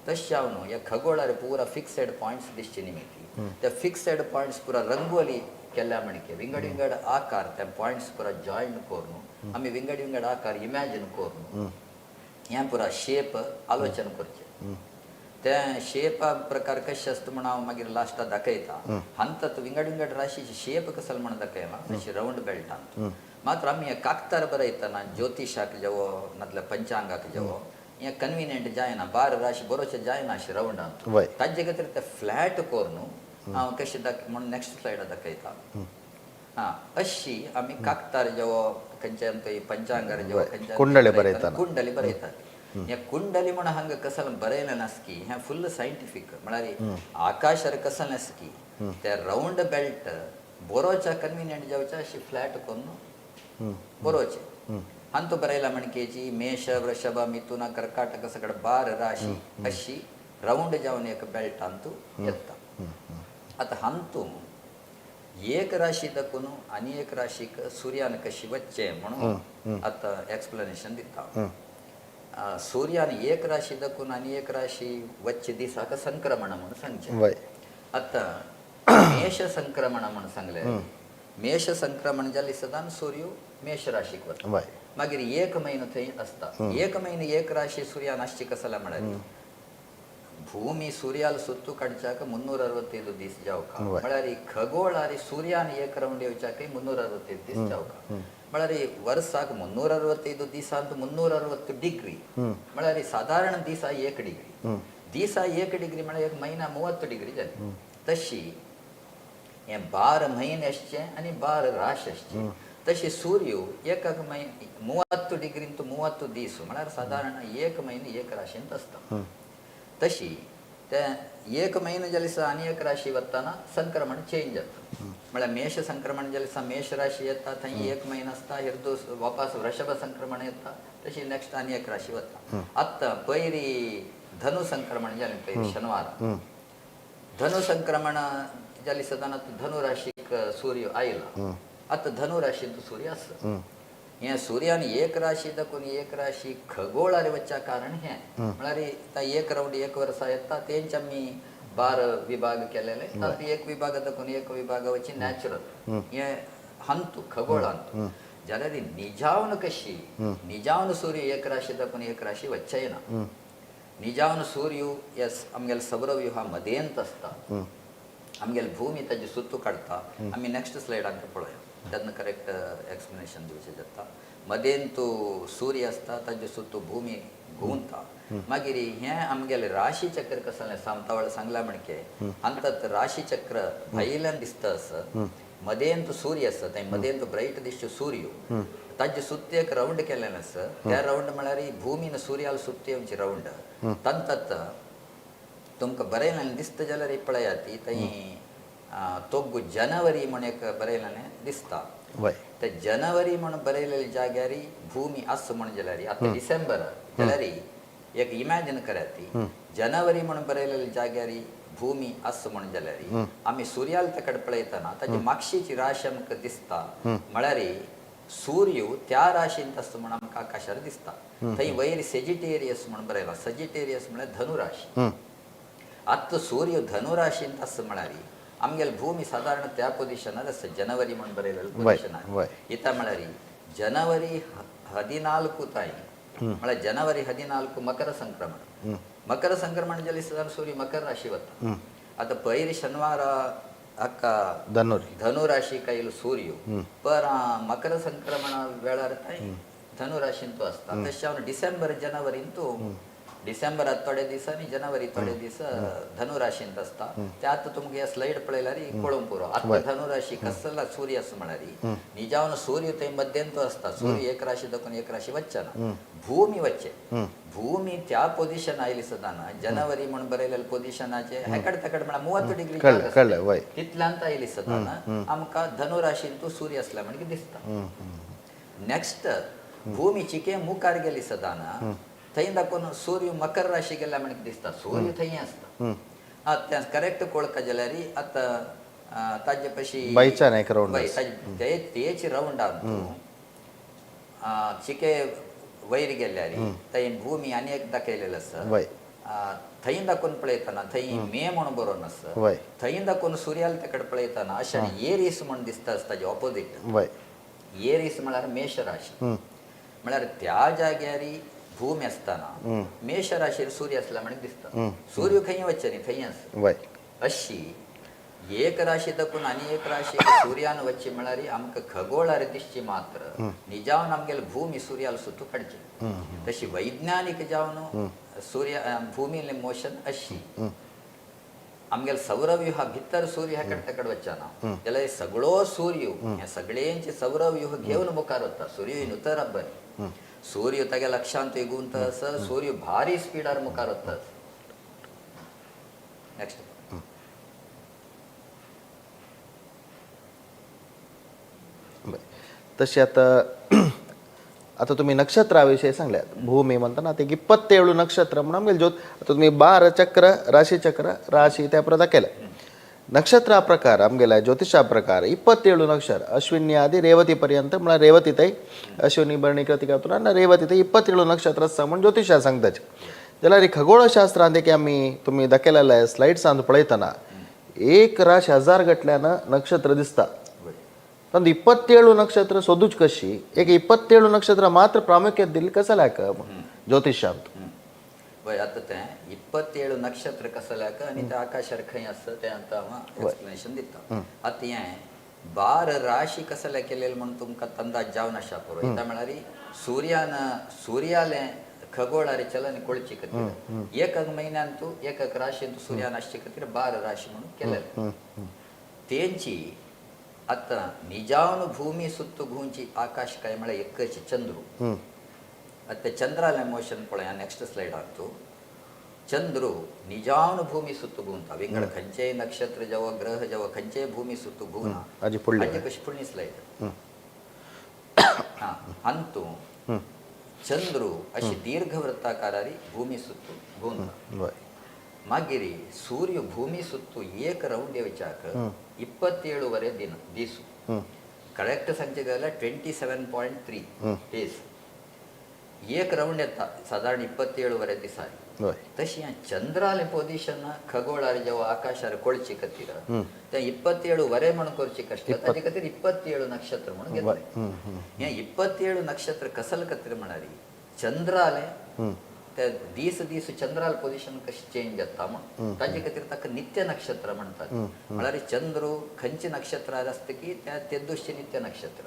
S2: तशें हांव न्हू ह्या खगोळार पुरा फिक्सड पॉयंट्स दिसचे निमित्ती त्या फिक्सड पॉयंट्स पुरा रंगोली केल्या म्हणके विंगड विंगड आकार त्या पॉयंट्स पुरा जॉईन करून आमी विंगड विंगड आकार इमॅजिन करून हें पुरा शेप आलोचन करचें. ते शेपा प्रकार कशें आसता म्हण हांव मागीर लास्टाक दाखयता. हंतत विंगड विंगड राशीचे शेप कसलो म्हण दाखयला अशी रावंड बेल्टान. मात्र आमी हे कागदार बरयतना ज्योतिशाक जेवो नातल्यार पंचांगाक जेवो हें कन्विनियंट जायना, 12 राशी बरोवचें जायना अशें रावंडान. ताजे खातीर ते फ्लॅट करून हांव कशें दाख म्हण नेक्स्ट स्लायडार दाखयता. हां, अशी आमी कागदार जेवो खंयच्यान थंय पंचांगार जेवो खंयच्यान
S1: कुंडली
S2: बरयतना
S1: बरयतना.
S2: कुंडली बरयतात. हे कुंडली म्हण हांगा कसलें बरयलें नासकी हें फुल्ल सायंटिफीक. म्हळ्यार आकाशार कसलें नासकी ते रावंड बेल्ट बरोवच्या कन्विनियंट जावचें अशी फ्लॅट करून बरोवचें. हांतू बरयला म्हणकेची मेष वृषभ मिथुन कर्काटक सगळं 12 राशी अशी रावंड जावन एक बेल्ट हांतू येता. आतां हांतू एक राशी दाखोवन आनी एक राशीक सूर्यान कशी वच्चें म्हणून आतां एक्सप्लेनेशन दिता. सूर्यान एक राशी दाखोवन आनी एक राशी वच्चे दिसाक संक्रमण म्हणून सांगचें. आतां मेष संक्रमण म्हणून सांगलें. मेष संक्रमण जालें सदां सूर्य मेष राशीक वता. मागीर एक म्हयनो थंय आसता. एक म्हयनो एक राशी सुर्यान आसची कसला म्हळ्यार भूमी सूर्याल सुत्तू काडच्याक 365 दीस जावका. म्हळ्यार खगोळारी सूर्यान एक रावंड येवच्याकय 365 दीस जावका. म्हळ्यार वर्साक 365 दिसांत 360 डिग्री म्हळ्यार सादारण दिसा 1 डिग्री, दिसा 1 डिग्री म्हळ्यार एक महिना 30 डिग्री जाली. तशी हे 12 म्हयने आसचे आनी 12 राश आसचे. तशी सूर्य एक 30 डिग्रींत 30 दीस म्हळ्यार सादारण एक म्हयनो एक राशींत आसता. तशी ते एक म्हयनो जाले दिसा आनी एक राशी वतना संक्रमण चेंज जाता. म्हळ्यार मेष संक्रमण जाले दिसा मेष राशी येता, थंय एक म्हयनो आसता. हिरदो वापस वृषभ संक्रमण येता, तशी नेक्स्ट आनी एक राशी वता. आतां पयरी धनु संक्रमण जालें पयरी शनिवारा धनु संक्रमण जाली सदां धनु राशीक सूर्य आयला. आतां धनु राशींत सूर्य आसा. हे सूर्यान एक राशी दाखोवन एक राशी खगोळार वचच्या कारण हें म्हळ्यार आतां एक रावंड एक वर्सा येता तेंचे आमी 12 विभाग केलेले. तातूंत एक विभाग दाखोवन एक विभाग वची नॅचरल हे हंतू खगोळ हंतू जाल्यार निजावन कशी निजावन सूर्य एक राशी दाखोवन एक राशी वच्चेय ना. निजावन सूर्य एस आमगेले सौरव्यूहा मदेंत आसता. आमगेले भूमी ताजी सुत्तू काडटा. आमी नेक्स्ट स्लायडांत पळोवया तेन्ना करेक्ट एक्सप्लेनेशन दिवचें जाता. मदेंतू सूर्य आसता, ताजे सुत्तू भूमी घुंवता. मागीर हें आमगेलें राशी चक्र कसलें सामतावळ सांगलां म्हणके अंतात राशी चक्र भायल्यान दिसता आसा. मदेंत सूर्य आसा, थंय मदेंत ब्रायट दिसचो सूर्य ताजे सुत्ते एक रावंड केल्लें आसा. त्या रावंड म्हळ्यार भूमीन सूर्याल सुत्ते येवची रावंड तंतत तुमकां बरयलें दिसता जाल्यार पळयात ती थंय तोग्गु जनवरी म्हण एक बरयलें दिसता. ते जनवरी म्हण बरयलेले जाग्यार भूमी आसा म्हण जाल्यार आतां डिसेंबर जाल्यार एक इमॅजिन करात ती जनवरी म्हण बरयलेले जाग्यार भूमी आसा म्हण जाल्यार आमी सूर्याल तेकड पळयतना ताजी मागशीची राशी आमकां दिसता. म्हळ्यार सूर्य त्या राशींत आसता म्हण आमकां आकाशार दिसता. थंय वयर सेजिटेरियस म्हण बरयला. सेजिटेरियस म्हळ्यार धनुराशी. आतां सूर्य धनुराशींत आसा म्हळ्यार आमगेले भूमी सादारण त्या पोजिशनार आसा. जनवरी म्हण बरयलेले पोजिशनार इता म्हळ्यार जनवरी 14 ताई म्हळ्यार जनवरी 14 मकर संक्रमण. मकर संक्रमण जाली सदां सूर्य मकर राशी वता. आतां पयर शनिवार अक्का धनुराशी कायल सूर्य पर मकर संक्रमण वेळार थंय धनुराशींतू आसता. तशें हांव डिसेंबर जनवरींतू डिसेंबर थोडे दीस आनी जनवरी थोडे दीस धनुराशींत आसता. ते आतां तुमकां हे स्लायड पळयल्यार कळोवंक पुरो. आतां धनुराशी कसला सूर्य आसा म्हळ्यार निजावन सूर्य थंय मध्यंत आसता. सूर्य एक राशी दाखोवन एक राशी वच्चे ना, भूमी वच्चे. भूमी त्या पोजिशन आयली सदां जनवरी म्हण बरयलेले पोजिशनाचे हेकड तेकड म्हळ्यार 30 डिग्री तितल्यांत आयली सदां आमकां धनुराशींतू सूर्य आसल्या म्हणून दिसता. नेक्स्ट भूमी चिके मुखार गेली सदां थंय दाखोवन सूर्य मकर राशी गेल्या म्हणून दिसता. सूर्य थंय आसता. आतां करेक्ट कोळका जाल्यार आतां ताजे पशी तेच रावंडान चिके वयर गेल्यार थंय भूमी आनी एक दाखयलेलें आसा. थंय दाखोवन पळयतना थंय मे म्हण बरोवन आसा. थंय दाखोवन सूर्याल तेकड पळयतना अशें एरीस म्हण दिसता ताजे ऑपोजीट. एरीस म्हळ्यार मेष राशी. म्हळ्यार त्या जाग्यार भूमी आसतना मेष राशीर सूर्य आसला म्हणून दिसता. सूर्य खंय वच्चे न्ही, थंय आसा. अशी एक राशी दाखोवन आनी एक राशी सूर्यान वच्ची म्हळ्यार आमकां खगोळार दिसची मात्र निजावन आमगेले भूमी सूर्याल सुत्तू काडची. तशी वैज्ञानिक जावन सूर्य भूमीले मोशन अशी आमगेले सौरव्यूहा भितर सूर्य हेकड तेकड वच्चा ना जाल्यार सगळो सूर्य हे सगळ्यांचे सौरव्यूह घेवन मुखार वता. सूर्य नुतर अब्बनी सूर्य तागे लक्षांत गुंत आसा. सूर्य भारी स्पीडार मुखार वता. नेक्स्ट
S1: तशी आता आता तुम्ही नक्षत्राविषयी सांगल्यात. भूमी म्हणताना ते 27 नक्षत्र म्हणून आमगेले ज्योत. आता तुम्ही 12 चक्र राशीचक्र राशी त्या प्रदा केल्या. नक्षत्र प्रकार आमगेला ज्योतिषा प्रकार 27 नक्षत्र अश्विनी आदी रेवती पर्यंत म्हळ्यार रेवती तै अश्विनी भरणी कृतिका तुला रेवती तै 27 नक्षत्र आसा म्हूण ज्योतिषा सांगताचे. जाल्यार खगोळशास्त्रांत की आमी तुमी दाखयलेल्या स्लायड्सांत पळयतना एक राश 1000 गटल्यान नक्षत्र दिसता. ತಂದು 27 ನಕ್ಷತ್ರ ಸೊದುಚ್ ಕशी एक 27 ನಕ್ಷತ್ರ ಮಾತ್ರ ಪ್ರಾಮುಖ್ಯತೆ दिली कसल्याक ज्योतिष ಅಂತ.
S2: वय आतां तें 27 नक्षत्र कसल्याक आनी तें आकाशार खंय आसता तें आतां हांव एक्सप्लेनेशन दिता. आतां हें 12 राशी कसल्या केलेलें म्हूण तुमकां अंदाज जावन आसा पुरो. येता म्हळ्यार सुर्यान सुर्यालें खगोळारे चलन कळचे खातीर एक एक म्हयन्यांतू एक एक राशींत सुर्यान आसचे खातीर 12 राशी म्हणून केलेलें. तेंची आतां निजावन भूमी सुत्तू घुंवची आकाश काय म्हळ्यार एकच चंद्रू. आतां चंद्रालें मोशन पळया नेक्स्ट स्लायडांतू. चंद्रू निजावन भूमी सुत्तू घुंवता. विंगड खंयचेय नक्षत्र जावं ग्रह जावं खंयचेय भूमी सुत्तू घुंवना.
S1: हाजी फुडली.
S2: हाजी कशी फुडली स्लायड. हां अंतू चंद्रू अशी दीर्घवृत्ताकारारी भूमी सुत्तू घुंवता. मागीर सूर्य भूमी सुत्तू एक रौंड येवच्याक 27.5 ದಿನ ದೀಸು. करेक्ट सांगचें जाल्यार 27.3 डेज एक रावंड येता सादारण 27.5 दिसांनी. तशी चंद्रालें पोजिशन खगोळार जेव्हा आकाशार कळचे खातीर तें 27 वरे म्हणून करचे कश्ट ताजे खातीर 27 नक्षत्र म्हणून घेतलें. हें 27 नक्षत्र कसल खातीर म्हळ्यार चंद्रालें ते दीस दीस चंद्राल पोजिशन कशें चेंज जाता म्हूण ताजे खातीर ताका नित्य नक्षत्र म्हणटात. म्हळ्यार चंद्र खंयचे नक्षत्रार आसता की त्या तेद्दुसचें नित्य नक्षत्र.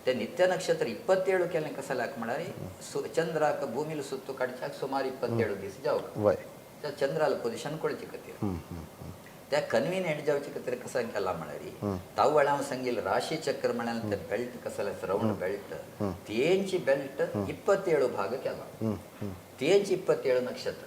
S2: ते नित्य नक्षत्र 27 केलें कसल्याक म्हळ्यार चंद्राक भूमील सुत्तू काडच्याक सुमार 27 दीस जावक त्या चंद्राल पोजिशन कळचे खातीर त्या कन्विनियंट जावचे खातीर कसं केलां म्हळ्यार तावळ हांव सांगील राशी चक्र म्हळ्यार ते बेल्ट कसलें रावंड बेल्ट तेंची बेल्ट 27 भाग केला तेंची 27 नक्षत्र.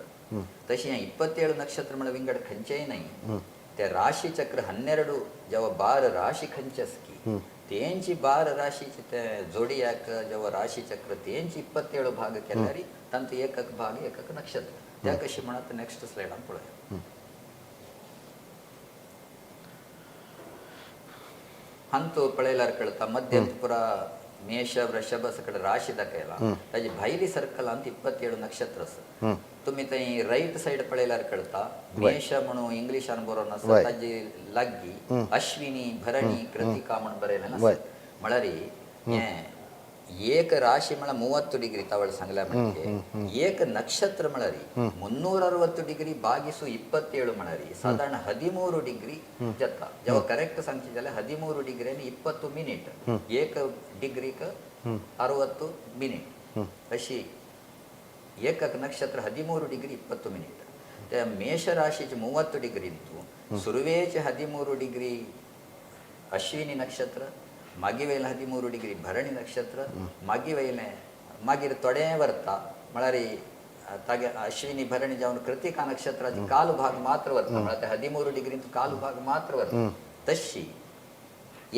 S2: तशें 27 नक्षत्र म्हळ्यार विंगड खंयचेय न्हय ते राशी चक्र 12 जेव्हा 12 राशी खंयचे आसकी तेंची 12 राशीचे ते जोडियाक जेव्हा राशी चक्र तेंची 27 भाग केल्यार तांचो एक एक भाग एक एक नक्षत्र. त्या कशी म्हणत नेक्स्ट स्लायडान पळोवया. हंतू पळयल्यार कळता मध्यंत पुरा मेष वृषभ सगळे राशी दाखयला ताजी भायली सर्कलांत 27 नक्षत्र आसा. तुमी थंय रायट सायड पळयल्यार कळता मेष म्हणून इंग्लिशान बरोवन आसा ताजी लागीं अश्विनी भरणी कृतिका म्हणून बरयलें आसा. म्हळ्यार हें एक राशी म्हळ्यार 30 डिग्री तावळ सांगल्या म्हणजे एक नक्षत्र म्हळ्यार 360 डिग्री बागिसु 27 म्हळ्यार सादारण 13 डिग्री जाता. जेव्हा करेक्ट सांगचें जाल्यार 13 डिग्री आनी 20 मिनीट एक डिग्रीक 60 मिनीट अशी एक एक नक्षत्र 13 डिग्री 20 मिनीट. ते मेष राशीचे 30 डिग्री सुरवेचे 13 डिग्री अश्विनी नक्षत्र मागीर वयलें 13 डिग्री भरणी नक्षत्र मागीर वयलें मागीर थोडें व्हरता म्हळ्यार तागे अश्विनी भरणी जावन कृतिका नक्षत्राचे काल भाग मात्र व्हरता म्हळ्यार ते 13 डिग्रींत काल भाग मात्र व्हरता. तशी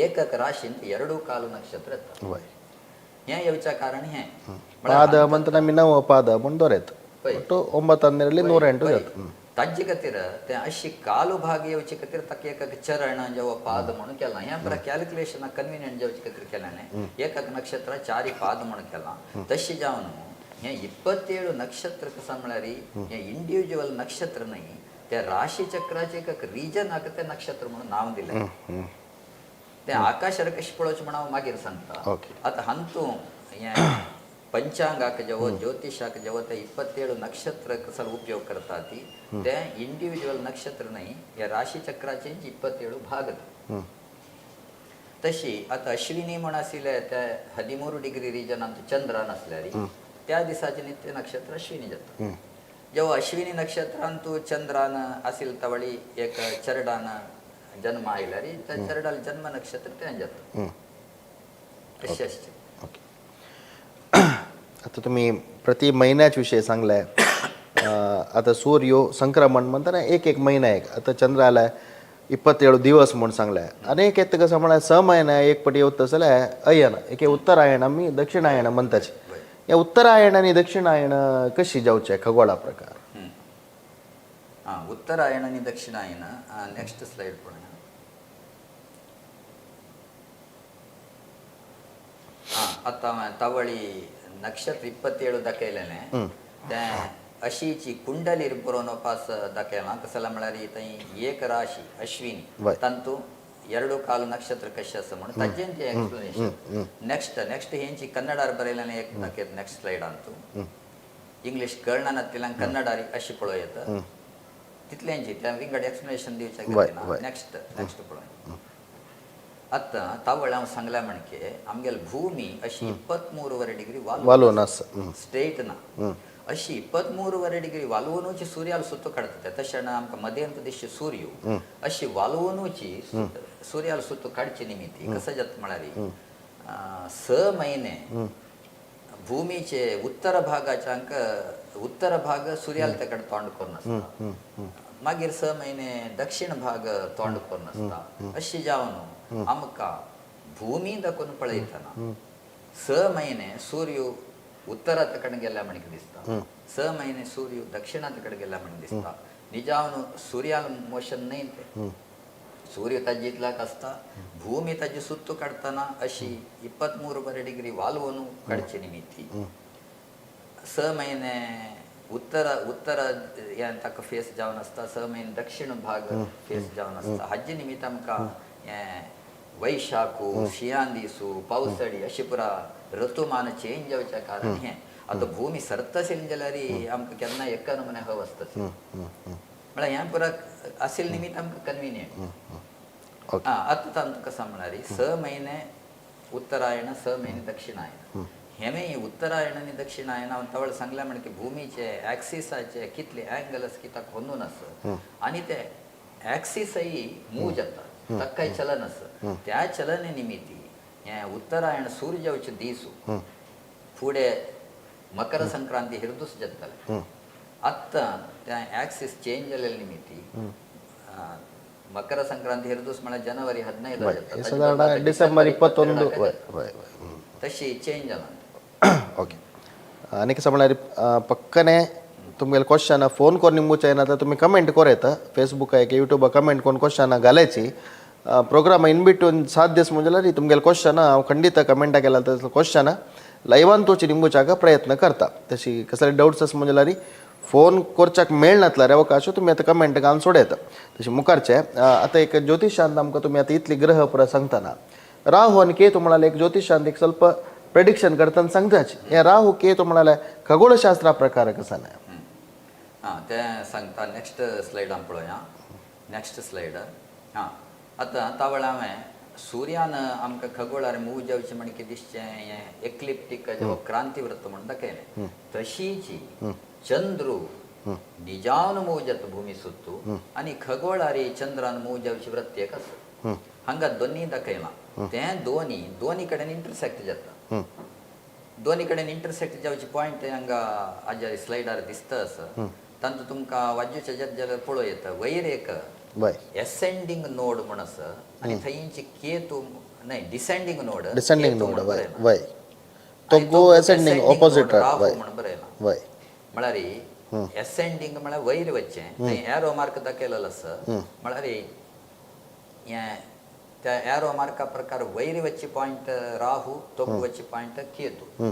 S2: एक एक राशींत 2 काल नक्षत्र येता. हें येवच्या कारण हें
S1: पाद म्हणटना आमी 9 पाद म्हूण दवरत ಒಟ್ಟು 9 12 108 जाता.
S2: ताजे खातीर तें अशी कालू भाग येवचे खातीर ताका एक एक चरण जेव्हा पाद म्हणून केलां. हें बरें कॅल्क्युलेशन कन्विनियंट जावचे खातीर केलें न्ही. एक एक नक्षत्र 4 पाद म्हणून केलां. तशें जावन हें 27 नक्षत्र कसं म्हळ्यार हें इंडिविज्युअल नक्षत्र न्हय त्या राशी चक्राचे एक एक रिजनाक तें नक्षत्र म्हणून नांव दिलें. तें आकाशार कशें पळोवचें म्हण हांव मागीर सांगता. आतां हातूंत हें पंचांगाक जेव्हा ज्योतिषाक जेव्हा ते 27 नक्षत्र कसो उपयोग करता ती ते इंडिविज्युअल नक्षत्र न्हय ह्या राशी चक्राचे 27 भाग. तशी आतां अश्विनी म्हण आशिल्ले ते 13 डिग्री रिजनांत चंद्रान आसल्यार त्या दिसाचें नित्य नक्षत्र अश्विनी जाता. जेव्हा अश्विनी नक्षत्रांतू चंद्रान आशिल्ले तवळी एक चरडान जन्म आयल्यार त्या चरडाल जन्म नक्षत्र तें जाता. अशें आसचें.
S1: आता तुम्ही प्रति महिन्याच विषय सांगलाय. आता सूर्य संक्रमण म्हणताना एक एक महिना एक आता चंद्राला 27 दिवस म्हणून सांगलाय. अनेक येत कसं म्हळ्यार 6 महिना एक पटी येवत जाल्यार अयन एक उत्तरायण आमी दक्षिणायण म्हणटाचे. या उत्तरायण आणि दक्षिणायण कशी जावचे खगोळा प्रकार?
S2: हां उत्तरायण आनी दक्षिणायन नेक्स्ट स्लायड पळोवया. हां आतां तवळी नक्षत्र 27 दाखयलेलें तें अशीची कुंडलीर बरोवन पास दाखयलां. कसलें म्हळ्यार थंय एक राशी अश्विनी तातूंत ಎರಡು ಕಾಲು ನಕ್ಷತ್ರ कशें आसा म्हणून ताजें तें एक्सप्लेनेशन. नेक्स्ट नेक्स्ट हेंची कन्नडार बरयल्यान एक नेक्स्ट स्लायडान तूं इंग्लीश कळना नातिल्यान कन्नडार अशें पळोवं येता तितलेंची त्या विंगड एक्सप्लेनेशन दिवचें. नेक्स्ट नेक्स्ट पळोवया. आतां तावळ हांव सांगल्या म्हणके आमगेली भूमी अशी 23.5 डिग्री
S1: वालोवन आसा.
S2: स्ट्रेट ना, अशी 23.5 डिग्री वालोवनूची सूर्याला सुत्तो काडटा. तशें आमकां मध्यंत दिसचे सूर्य अशी वालोवनूची सूर्याला सुत्तो काडचे निमित्ती कसं जाता म्हळ्यार 6 महिने भूमीचे उत्तर भागाच्या अंक उत्तर भाग सूर्याला तेकडे तोंड करून आसता, मागीर 6 महिने दक्षिण भाग तोंड करून आसता. अशी जावन आमकां भूमी दाखोवन पळयतना 6 महिने सूर्य उत्तरात कडेन गेल्या म्हणून दिसता, 6 महिने सूर्य दक्षिणात कडेन गेल्या म्हणून दिसता. निजावन सूर्याला मोशन न्हय ते, सूर्य ताजे इतल्याक आसता, भूमी ताजी सुत्तू काडटना अशी 23.5 डिग्री वालोवन काडचे निमित्ती 6 महिने उत्तर उत्तर हें ताका फेस जावन आसता, 6 महिने दक्षिण भाग फेस जावन आसता. हाजे निमित्त आमकां हें वैशाखू, शियां दिसू, पावसाळी अशें पुरा ऋतुमान चेंज जावच्या कारण हें आतां भूमी सरता आशिल्ली जाल्यार आमकां केन्ना एका नमुने हव आसता, म्हळ्यार हें पुरा आशिल्ले निमित्त आमकां कन्विनियंट. आतां तांकां कसं म्हळ्यार 6 महिने उत्तरायण, 6 महिने दक्षिणायन. हेमे उत्तरायण आनी दक्षिणायन हांव तवळ सांगल्या म्हण की भूमीचे ॲक्सिसाचे कितले अँगल आसा कित्याक होंदून आसा आनी ते ॲक्सिसय मूव जाता, ताकाय चलन आसा. त्या चलने निमित्ती हें उत्तरायण सूर्य जावचे दीस फुडें मकर संक्रांती हिरदूस जाताले. आतां त्या ॲक्सिस चेंज जाल्ले निमित्ती मकर संक्रांती हिरदूस म्हळ्यार जनवरी 15.
S1: साधारण डिसेंबर 21.
S2: तशी चेंज जाला.
S1: ओके, आनी कसं म्हळ्यार पक्कने तुमगेले क्वेश्चन फोन करून निमगुचे ना तर तुम्ही कमेंट कर येता फेसबुक की यूट्यूबा कमेंट करून क्वेश्चन घालायची. प्रोग्राम इन बिटवीन 7 दीस म्हणजे तुमगेले क्वेश्चन हांव खंडीत कमेंटा केला तर क्वेश्चन लायवान तोची निमगुच्याक प्रयत्न करता. तशी कसले डाउट्स आसा म्हणजे फोन करच्याक मेळनातल्यार अवकाश तुमी आतां कमेंट घालून सोडयता. तशें मुखारचे आतां एक ज्योतिशांत आमकां तुमी आतां इतली ग्रह पुरा सांगतना राहू आनी केतू म्हणाले एक ज्योतिशांत एक ಸ್ವಲ್ಪ प्रेडिक्शन करतना सांगताच हे राहू केतू म्हणाले खगोलशास्त्रा प्रकार कसा ना.
S2: हां, तें सांगता. नेक्स्ट स्लायड आमी पळोवया. Next slide. हां, आतां तावळ हांवें सूर्यान आमकां खगोळार मूव जावचें म्हण कितें दिसचें हें एक्लिप्टीक क्रांतीवृत्त म्हणून दाखयलें. तशीची चंद्रू निजावन मूव जाता भूमी सुत्तू आनी खगोळारी चंद्रान मूव जावची वृत्ती एक आसा. हांगा दोनी दाखयलां तें दोनी दोनी कडेन इंटरसेक्ट जाता. दोनी कडेन इंटरसेक्ट जावचे पॉयंट हांगा हाज्या स्लायडार दिसता आसा. तांतूत तुमकां वाजूच्या जात जाल्यार पळोवं येता वयर एक एसेंडींग नोड म्हण आसा आनी थंयची केतू न्हय डिसेंडींग नोड,
S1: डिसेंडींग नोड वय वय तो गो एसेंडींग ऑपोजीट वय
S2: म्हण बरयलां.
S1: वय
S2: म्हळ्यार एसेंडींग म्हळ्यार वयर वचचें, थंय एरो मार्क दाखयलेलो आसा. म्हळ्यार हें त्या एरो मार्का प्रकार वयर वचचे पॉयंट राहू, तोंक वचचे पॉयंट केतू.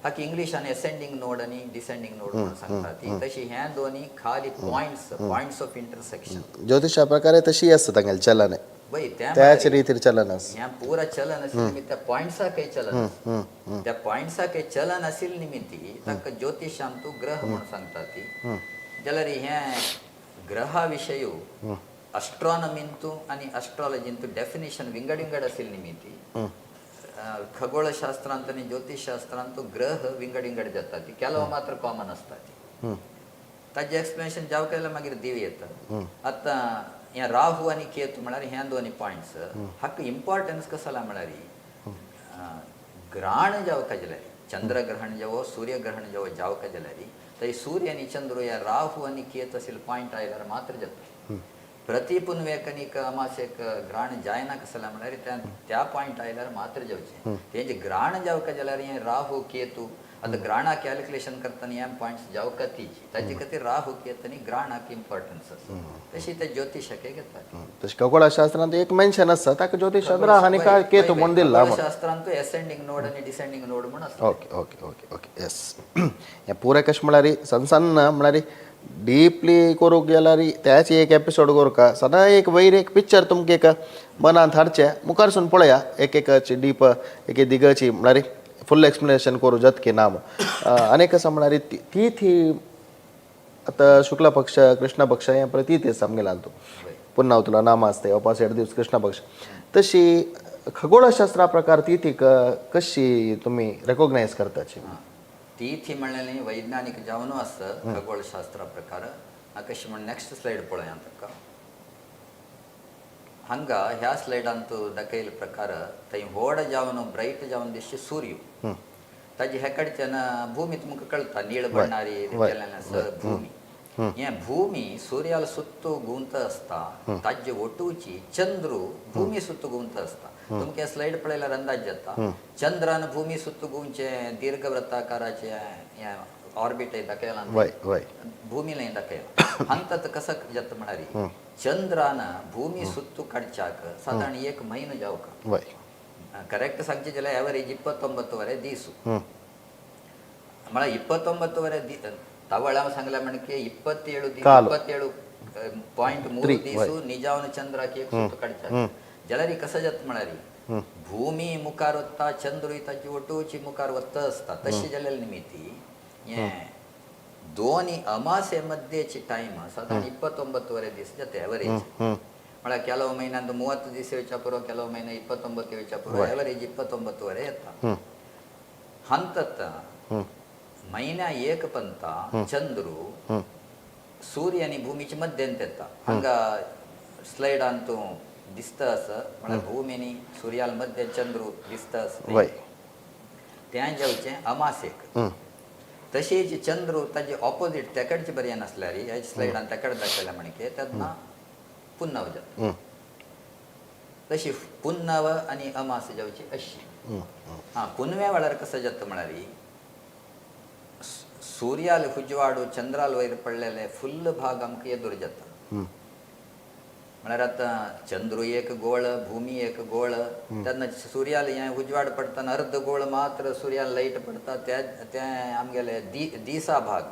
S2: हाका इंग्लिशान एसेंडींग नोड आनी डिसेंडींग नोड म्हणून सांगता ती. तशी हे दोनी खाली पॉयंट्स, पॉयंट्स ऑफ इंटरसेक्शन.
S1: ज्योतिषा प्रकारे तशी आसता तांगेलें चलन
S2: वय
S1: त्याच रितीर चलन आसा.
S2: ह्या पुरा चलन आशिल्ले निमित्त त्या पॉयंट्साकय चलन आसा. त्या पॉयंट्साकय चलन आशिल्ले निमित्ती ताका ज्योतिशान तूं ग्रह म्हणून सांगता ती. जाल्यार हें ग्रहा विशय अस्ट्रॉनॉमींतू आनी अस्ट्रॉलॉजींतू डेफिनेशन विंगड विंगड आशिल्ले निमित्ती खगोलशास्त्रांत आनी ज्योतिषशास्त्रांत ग्रह विंगड विंगड जाता ती, ಕೆಲವು मात्र कॉमन आसता ती. ताजें एक्सप्लेनेशन जावं केल्यार मागीर दिव येता. आतां हें राहू आनी केतू म्हळ्यार हे दोनी पॉयंट्स हाका इम्पॉर्टन्स कसो आसा म्हळ्यार ग्रहण जावका जाल्यार चंद्रग्रहण जावो सूर्यग्रहण जावो जावका जाल्यार थंय सूर्य आनी चंद्र ह्या राहू आनी केतू आशिल्ले पॉयंट आयल्यार मात्र जाता. प्रति पुनवेक आनी अमाशेक ग्रहण जायना कसं म्हळ्यार त्या त्या पॉयंट आयल्यार मात्र जावचें. तेंचे ग्रहण जावका जाल्यार हें राहू केतू आतां ग्रहणा कॅल्क्युलेशन करतना हे पॉयंट्स जावका तीची ताजे खातीर राहू केतू आनी ग्रहणाक इम्पॉर्टन्स आसा. तशी ते ज्योतिषाक घेतात.
S1: तशें खगोलशास्त्रांत एक मेन्शन आसा ताका ज्योतिषांत राहू आनी केतू म्हूण दिल्ला.
S2: शास्त्रांत एसेंडींग नोड आनी डिसेंडींग नोड म्हूण आसता.
S1: Okay okay okay okay yes. हें पुरें कशें म्हळ्यार सन्न सन्न म्हळ्यार डीपली करूंक गेल्यार त्याच एक एपिसोड करूंक सदां एक वयर एक पिक्चर तुमकां एक मनांत हाडचें मुखारसून पळया एक एकाची डीप एक दिगाची म्हळ्यार फुल एक्सप्लेनेशन करूं जाता की ना आनी आसा म्हळ्यार ती ती आतां शुक्ल पक्ष कृष्ण पक्ष हें पळय ती सामकें तूं पुन्हा तुला नाम आसता पास 8 दिवस कृष्ण पक्ष तशी खगोलशास्त्रा प्रकार ती ती कशी तुमी रेकॉग्नायज करताची?
S2: तिथी म्हणलें वैज्ञानिक जावन आसा खगोलशास्त्रा प्रकार. कशें म्हण नेक्स्ट स्लायड पळया ताका. हांगा ह्या स्लायडांत दाखयल्ले प्रकार थंय व्हड जावन ब्रायट जावन दिसचे सूर्य, ताजे हे कडच्यान भूमी तुमकां कळटा नीळ बण्णारी आसा भूमी. हे भूमी सूर्याला सुत्तू घुंवत आसता, ताजे ओटूची चंद्रू भूमी सुत्तू घुंवत आसता. तुमकां स्लायड पळयल्यार अंदाज जाता चंद्रान भूमी सुत्तू घुंवचे दीर्घवृत्ताकाराचे हें ऑर्बिट दाखयलां, भूमी दाखयलां. हांगा कसं जाता म्हळ्यार चंद्रान भूमी सुत्तू काडच्याक सादारण 1 म्हयनो जावका. करेक्ट सांगचें जाल्यार एवरेज 29.5 दीस. म्हळ्यार 29.5 तवळ हांव सांगल्या म्हणके 27.3 दीस निजावन चंद्राक एक सुत्तू काडच्याक. जाल्यार कसं जाता म्हळ्यार भूमी मुखार वता चंद्रूय ताची ओटूची मुखार वता आसता. तशें जाल्यार निमित्ती हें दोनी अमासे मध्येची टायम सादारण 29.5 दीस जाता एवरेज. म्हळ्यार ಕೆಲವು ಮಹಿನ್यांत 30 दीस येवच्या पुरो, ಕೆಲವು महिने 29 येवच्या पुरो, एवरेज 29.5 येता. हंतत महिन्या एक पंता चंद्रू सूर्य आनी भूमीच्या मध्यंत येता. हांगा स्लायडान तूं दिसता आसा म्हळ्यार भूमी आनी सूर्याल मध्य चंद्रू दिसता आसा. तें जावचें अमासेक. तशेंच चंद्रू ताजे ऑपोजीट तेकडचे बरें नासल्यार ह्या स्लायडान तेकड दाखयल्या म्हणके तेन्ना पुन्नव जाता. तशी पुन्नव आनी अमास जावची अशी. हां, पुनव्या वेळार कसं जाता म्हळ्यार सूर्याल उजवाडू चंद्राल वयर पडलेले फुल्ल भाग आमकां येदूर जाता. म्हळ्यार आतां चंद्रू एक गोळ, भूमी एक गोळ, तेन्ना सूर्याल हें उजवाड पडटना अर्द गोळ मात्र सूर्याल लायट पडटा. ते आमगेले दिसा भाग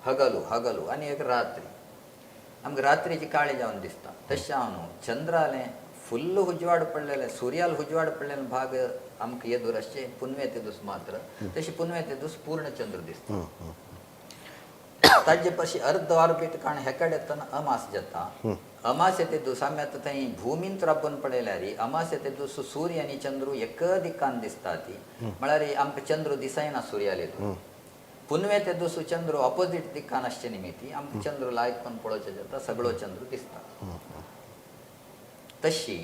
S2: हगलू हगलू आनी एक रात्री आमकां रात्रीची काळी जावन दिसता. तशें हांव न्हू चंद्रालें फुल्ल उजवाड पडलेलें सूर्याल उजवाड पडलेले भाग आमकां येदूर आसचे पुनवे ते दीस मात्र. तशें पुनवे ते दीस पूर्ण चंद्र दिसता. ताजे पशी अर्द ऑर्बिट काण हेकडे येतना अमास जाता. अमास ते दीस आमी आतां थंय भुमींत राबून पळयल्यार अमास ते दीस सूर्य आनी चंद्रू एक दिकान दिसता. ती म्हळ्यार आमकां चंद्रू दिसना सूर्याले. पुनवे ते दीस चंद्रू ऑपोजीट दिकान आसचे निमित्ती आमकां चंद्रू लायक पण पळोवचें जाता, सगळो चंद्रू दिसता. तशी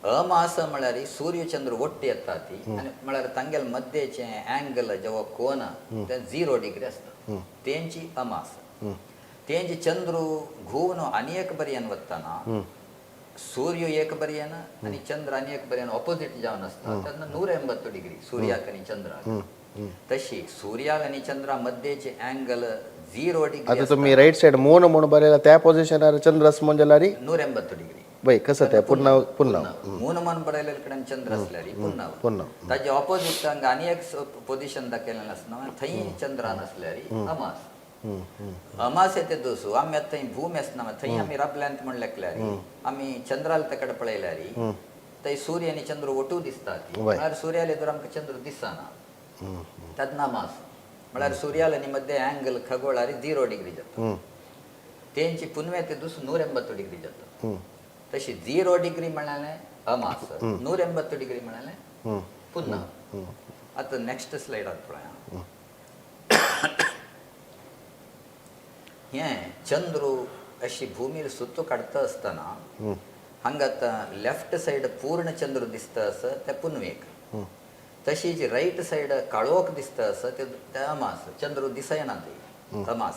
S2: अमास म्हळ्यार सूर्य चंद्र ಒಟ್ಟು येता ती आनी म्हळ्यार तांगेले मध्येचे अँगल जेव्हा कोन ते 0 डिग्री आसता तेंची अमास. तेंची चंद्रू घुंवन आनी एक बरयन वतना सूर्य एक बरयन आनी चंद्र आनी एक बरयन ऑपोजीट जावन आसता तेन्ना 180 डिग्री सूर्याक आनी चंद्राक. तशी सूर्याक आनी चंद्रा मध्येचे अँगल 0 डिग्री.
S1: आता तुम्ही राईट साइड मून म्हणून बरयला त्या पोझिशनार चंद्र आसा म्हणजे जाल्यार
S2: 180 डिग्री.
S1: बाय कसं ते पुन्हा पुन्हा
S2: मून मन बरयलेले कडेन चंद्र आसल्यार पुन्हा
S1: पुन्हा
S2: ताजे ऑपोजीट हांगा आनी एक पोझिशन दाखयलें आसना थंय चंद्रान आसल्यार अमास. अमास ते दोसू आमी आतां थंय भूम आसना थंय आमी राबल्यांत म्हण लेखल्यार आमी चंद्राल तेकडे पळयल्यार थंय सूर्य आनी चंद्र ओटू दिसता. म्हळ्यार सूर्याले तर आमकां चंद्र दिसना तेन्ना अमास. म्हळ्यार सूर्याल आनी मध्य अँगल खगोळार 0 डिग्री जाता. तेंची पुनवे ते दुस 180 डिग्री जाता. तशी 0 डिग्री म्हळ्यार अमास, 180 डिग्री म्हळ्यार पुन्हा. आतां नेक्स्ट स्लायडात पळया हें चंद्रू अशी भूमीर सुत्तू काडटा आसतना हांगा आतां लेफ्ट सायड पूर्ण चंद्र दिसता आसा ते पुनवेक. तशीच रायट सायड काळोख दिसता आसा ते अमास, चंद्र दिसना ते अमास.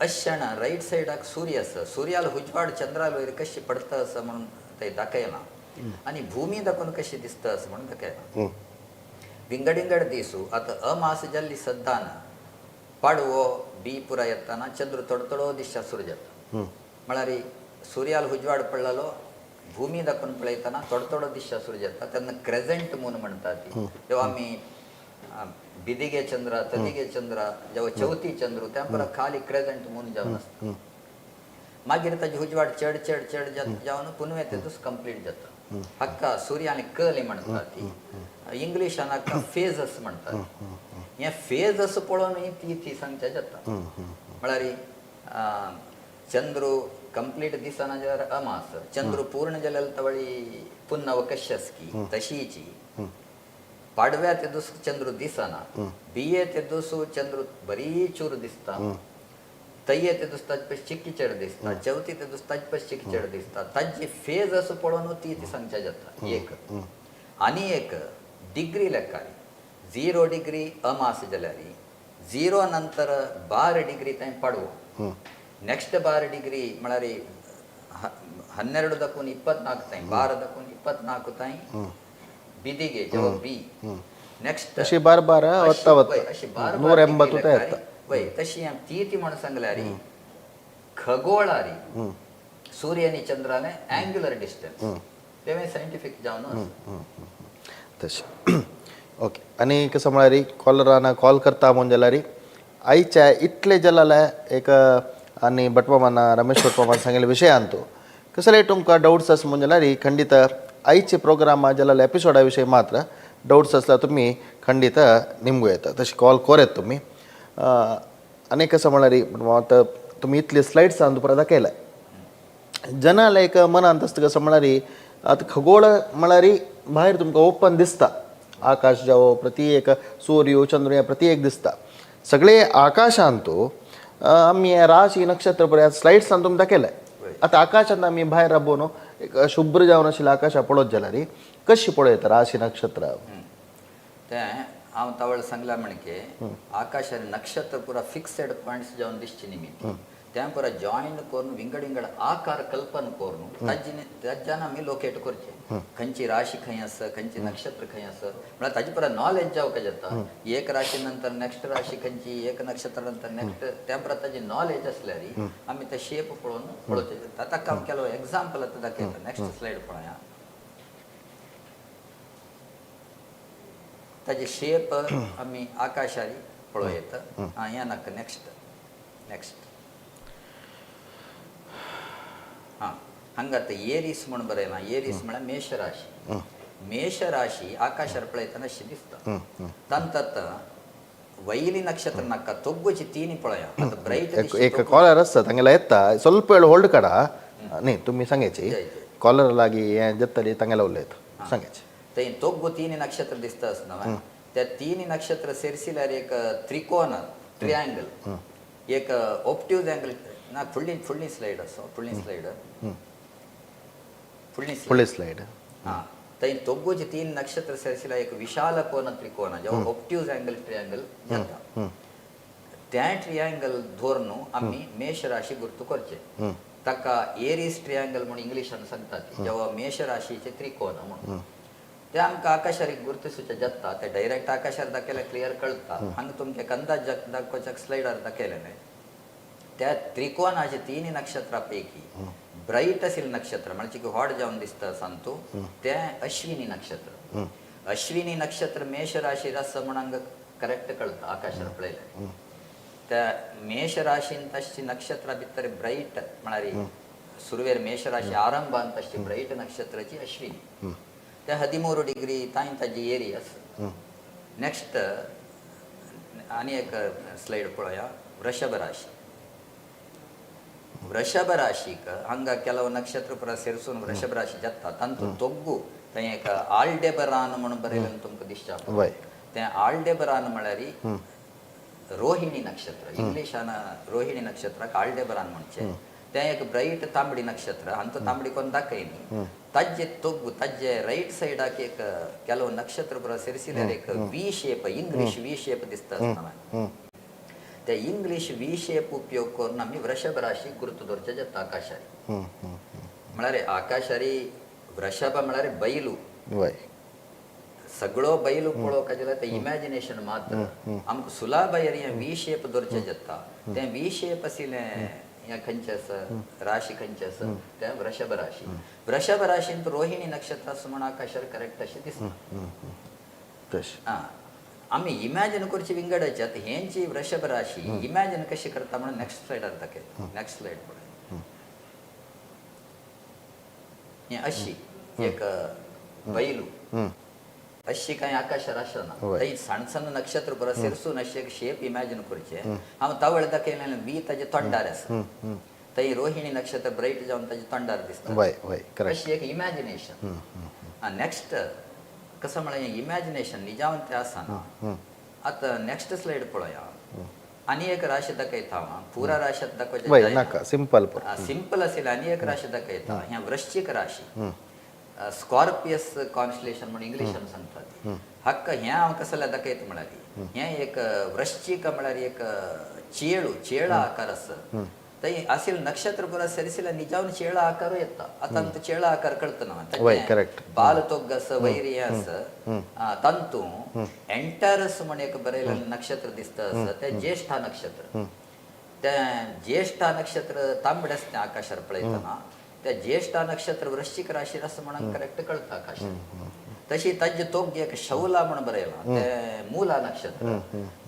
S2: अशें रायट सायडाक सूर्य आसा, सूर्याल उजवाड चंद्राल वयर कशी पडटा आसा म्हणून ते दाखयलां आनी भूमी दाखोवन कशी दिसता आसा म्हणून दाखयलां. विंगड विंगड दिसू आतां अमास जाल्ली सद्दान पाडवो बी पुरा येतना चंद्र थोडो थोडो दिसता सुरू जाता. म्हळ्यार सूर्याल उजवाड पडलेलो भूमी दाखोवन पळयतना थोडो थोडो दिसता सुरू जाता तेन्ना क्रेझंट मून म्हणटा ती. जेव्हा आमी बिदिगे चंद्र, तदिगे चंद्र, जेव्हा चवथी चंद्र त्या परत खाली क्रेझंट मून जावन आसता. मागीर ताजी उजवाड चड चड चड जावन पुनवे तेदूस कंप्लीट जाता. हाका सूर्य आनी कली म्हणटा ती इंग्लिशान हाका फेजस म्हणटात. हे फेजस पळोवन ती ती सांगच्या जाता. म्हळ्यार चंद्र कंप्लीट दिसना जाल्यार अमास, चंद्र पूर्ण जाल्यार तवळी पुन्नव कश्यस्की तशीची. पाडव्या ते दुस चंद्र दिसना, बिये ते दुसू चंद्र बरी चूर दिसता, तय्ये ते दुस ताजे पस चिक्की चड दिसता, चवथी ते दुस ताजे पस चिक्की चड दिसता. ताजी फेज असो पळोवन ती ती सांगच्या जाता. एक आनी एक डिग्री लेखारी 0 डिग्री अमास जाल्यार 0 नंतर 12 डिग्री थंय पाडवो, ನೆಕ್ಸ್ಟ್ 12 ಡಿಗ್ರಿ म्हळ्यार 12 ದಕ್ಕೂನ್ 24 ತಾಯಿ, 12 ದಕ್ಕೂನ್ 24 ತಾಯಿ ಬಿದಿಗೆ ಜವ ಬಿ ನೆಕ್ಸ್ಟ್
S1: तशी बार बार वत्ता वत्ता
S2: अशी बार
S1: 180 ते येता.
S2: वय तशी ती ती म्हणून सांगल्यार खगोळारी सूर्य आनी चंद्राले अँग्युलर डिस्टन्स तें सायंटिफीक जावन आसा.
S1: तशें ओके. आनी कसं म्हळ्यार कॉलरान कॉल करता म्हणून जाल्यार आयच्या इतले जाल्यार एक आनी भटमामान रमेश भटमामान सांगिल्ले विशयान तो कसले तुमकां डाउट्स आसा म्हणून जाल्यार खंडीत आयचे प्रोग्रामा जाल्यार एपिसोडा विशय मात्र डाउट्स आसल्यार तुमी खंडीत निमगू येता, तशें कॉल कोर तुमी. आनी कसं म्हळ्यार आतां तुमी इतले स्लायड्स तुमकां दाखयल्या, जनाला एक मनांत आसता कसं म्हळ्यार आतां खगोळ म्हळ्यार भायर तुमकां ओपन दिसता, आकाश जावं प्रति एक सूर्य चंद्र हे प्रति एक दिसता सगळे आकाशांत. आमी राशी नक्षत्र पळय स्लायड्सान तुमी दाखयलें. आतां आकाशांत आमी भायर राबोवन एक शुभ्र जावन आशिल्लें आकाशा पळोवत जाल्यार कशी पळयता राशी नक्षत्र?
S2: तें हांव तवळ सांगला म्हणके आकाशार नक्षत्र पुरा फिक्सड पॉयंट्स जावन दिसचे निमित्त तें पुरा जॉईन करून विंगड विंगड आकार कल्पन करून ताज्यान आमी लोकेट करचे खंयची राशी खंय आसा, खंयची नक्षत्र खंय आसा, म्हळ्यार ताजी पुरा नॉलेज जावंक जाता. एक राशी नंतर नेक्स्ट राशी खंयची, एक नक्षत्र नंतर नेक्स्ट, त्या पुरा ताजी नॉलेज आसल्यार आमी ते शेप पळोवन पळोवचे जाता. ताका हांव ಕೆಲವು एग्जाम्पल आतां दाखयता. नेक्स्ट स्लायड पळया. ताजे शेप आमी आकाशारी पळोवं येता. आं हें नाका. Next next. हां हांगा आतां एरीस म्हूण बरयलां. एरीस म्हळ्यार मेष राशी. मेष राशी आकाशार पळयतना अशी दिसता. तांत वयली नक्षत्र नाका, ತೊಗ್ಗುಚಿ तीन पळया आतां ब्रायट.
S1: एक कॉलर आसता तांगेला येता, ಸ್ವಲ್ಪ वेळ होल्ड काडा न्ही तुमी सांगायची कॉलर लागीं हें जातली तांगेला उलयता सांगायची.
S2: थंय तोग्गु तीन नक्षत्र दिसता आसना, त्या तीन नक्षत्र सेरसिल्यार एक त्रिकोण ट्रियांगल एक ऑप्ट्यूज अँगल ना. फुडली फुडली स्लायड आसा, फुडली स्लायड, फुडली स्लायड.
S1: फुडली स्लायड.
S2: हां थंय तोग्गुचे तीन नक्षत्र सेरसिल्यार एक विशाल कोन त्रिकोण जेव्हा ऑप्ट्यूज अँगल ट्रियांगल जाता. त्या ट्रियांगल धरून आमी मेष राशी गुर्तू करचे. ताका एरीस ट्रियांगल म्हणून इंग्लिशान सांगतात, जेव्हा मेष राशीचे त्रिकोण म्हणून ते आमकां आकाशार गुर्तिसूचे जाता. ते डायरेक्ट आकाशार दाखयल्यार क्लियर कळटा. हांगा तुमकां एक अंदाज दाखोवच्याक स्लायडार दाखयलें. त्या त्रिकोणाचे तीन नक्षत्रा पैकी ब्राईट आशिल्लें नक्षत्र म्हणजे की हॉट जावन दिसता सांगतो ते अश्विनी नक्षत्र. अश्विनी नक्षत्र मेष राशीर आसा म्हूण हांगा करेक्ट कळटा आकाशार पळयल्यार. त्या मेष राशीन तशी नक्षत्रा भितर ब्राईट म्हळ्यार सुरवेर मेष राशी आरंभान तशी ब्राईट नक्षत्राची अश्विनी. त्या 13 डिग्री तांय ताजी एरी आसा. नेक्स्ट आनी एक स्लायड पळोवया. वृषभ राशी. वृषभ राशीक हांगा ಕೆಲವು ನಕ್ಷತ್ರ ಪುರ ಸೇರಿಸೂನ್ ವೃಷಭ ರಾಶಿ जाता. तांतू ತೊಗ್ಗು थंय एक आल्डेबरान म्हणून बरयलें तुमकां दिसता.
S1: वय.
S2: तें आल्डेबरान म्हळ्यार रोहिणी नक्षत्र. इंग्लिशान रोहिणी नक्षत्राक आल्डेबरान म्हणचें. तें एक ब्रायट तांबडी नक्षत्र. हांतू तांबडी कोण दाखयनी. ताजे तोग्गु ताजे रायट सायडाक एक ಕೆಲವು नक्षत्र पुरा सेरसिल्यार एक V shape, English V shape दिसता आसतना. त्या इंग्लिश व्ही शेप उपयोग करून आमी वृषभ राशी गुर्त दवरचे जाता आकाशारी. म्हळ्यार आकाशारी वृषभ म्हळ्यार बैलू.
S1: वय.
S2: सगळो बैल पळोवपाक जाल्यार तें इमॅजिनेशन मात्र. आमकां सुलाभायर हें व्ही शेप दवरचें जाता. तें व्ही शेप आशिल्लें हें खंयचें आसा, राशी खंयचें आसा, तें वृषभ राशी. वृषभ राशींत रोहिणी नक्षत्र आसा म्हूण आकाशार करेक्ट अशें दिसता.
S1: तशें.
S2: आं आमी इमॅजिन करची विंगडाची. आतां हेंची वृषभ राशी इमॅजिन कशी करता म्हणून नेक्स्ट स्लायडार दाखयता. नेक्स्ट स्लायड पळय. हें अशी एक बैलू अशी कांय आकाशार आसना. थंय सण सण नक्षत्र पुरो सिरसून अशी एक शेप इमॅजिन करचे. हांव तवळ दाखयलें बी ताजे तोंडार आसा. थंय रोहिणी नक्षत्र ब्रायट जावन ताजे तोंडार दिसता.
S1: वय वय करेक्ट.
S2: अशी एक इमॅजिनेशन. नेक्स्ट कसं म्हळ्यार इमॅजिनेशन निजावन तें आसना. आतां नेक्स्ट स्लायड पळया. आनी एक राशी दाखयता हांव. पुरा राशात दाखोवचें
S1: वय
S2: जायना.
S1: नाका, सिंपल पुरो.
S2: सिंपल आशिल्लें. आनी एक राशी दाखयता. हें वृश्चिक राशी, स्कॉर्पियस कॉन्स्टलेशन म्हणून इंग्लिशान सांगतात हक्क. हें हांव कसलें दाखयता म्हळ्यार हें एक वृश्चिक म्हळ्यार एक चेळू, चेळा आकार आसा. थंय आशिल्लें नक्षत्र पुरा सरिशिल्ल्या निजावन चेळा आकारू येता. आतां आमकां चेळा आकार कळतना.
S1: वय करेक्ट.
S2: बाल तोग्ग आसा, वैरी आसा. तांतू एंटरस म्हण एक बरयलेलें नक्षत्र दिसता आसा, तें ज्येष्ठा नक्षत्र. तें ज्येष्ठा नक्षत्र तांबडें आसता तें आकाशार पळयतना. त्या ज्येष्ठा नक्षत्र वृश्चिक राशीर आसा म्हणून करेक्ट कळटा आकाशार. तशी ताजे तोग एक शौला म्हण बरयलां, तें मुला नक्षत्र.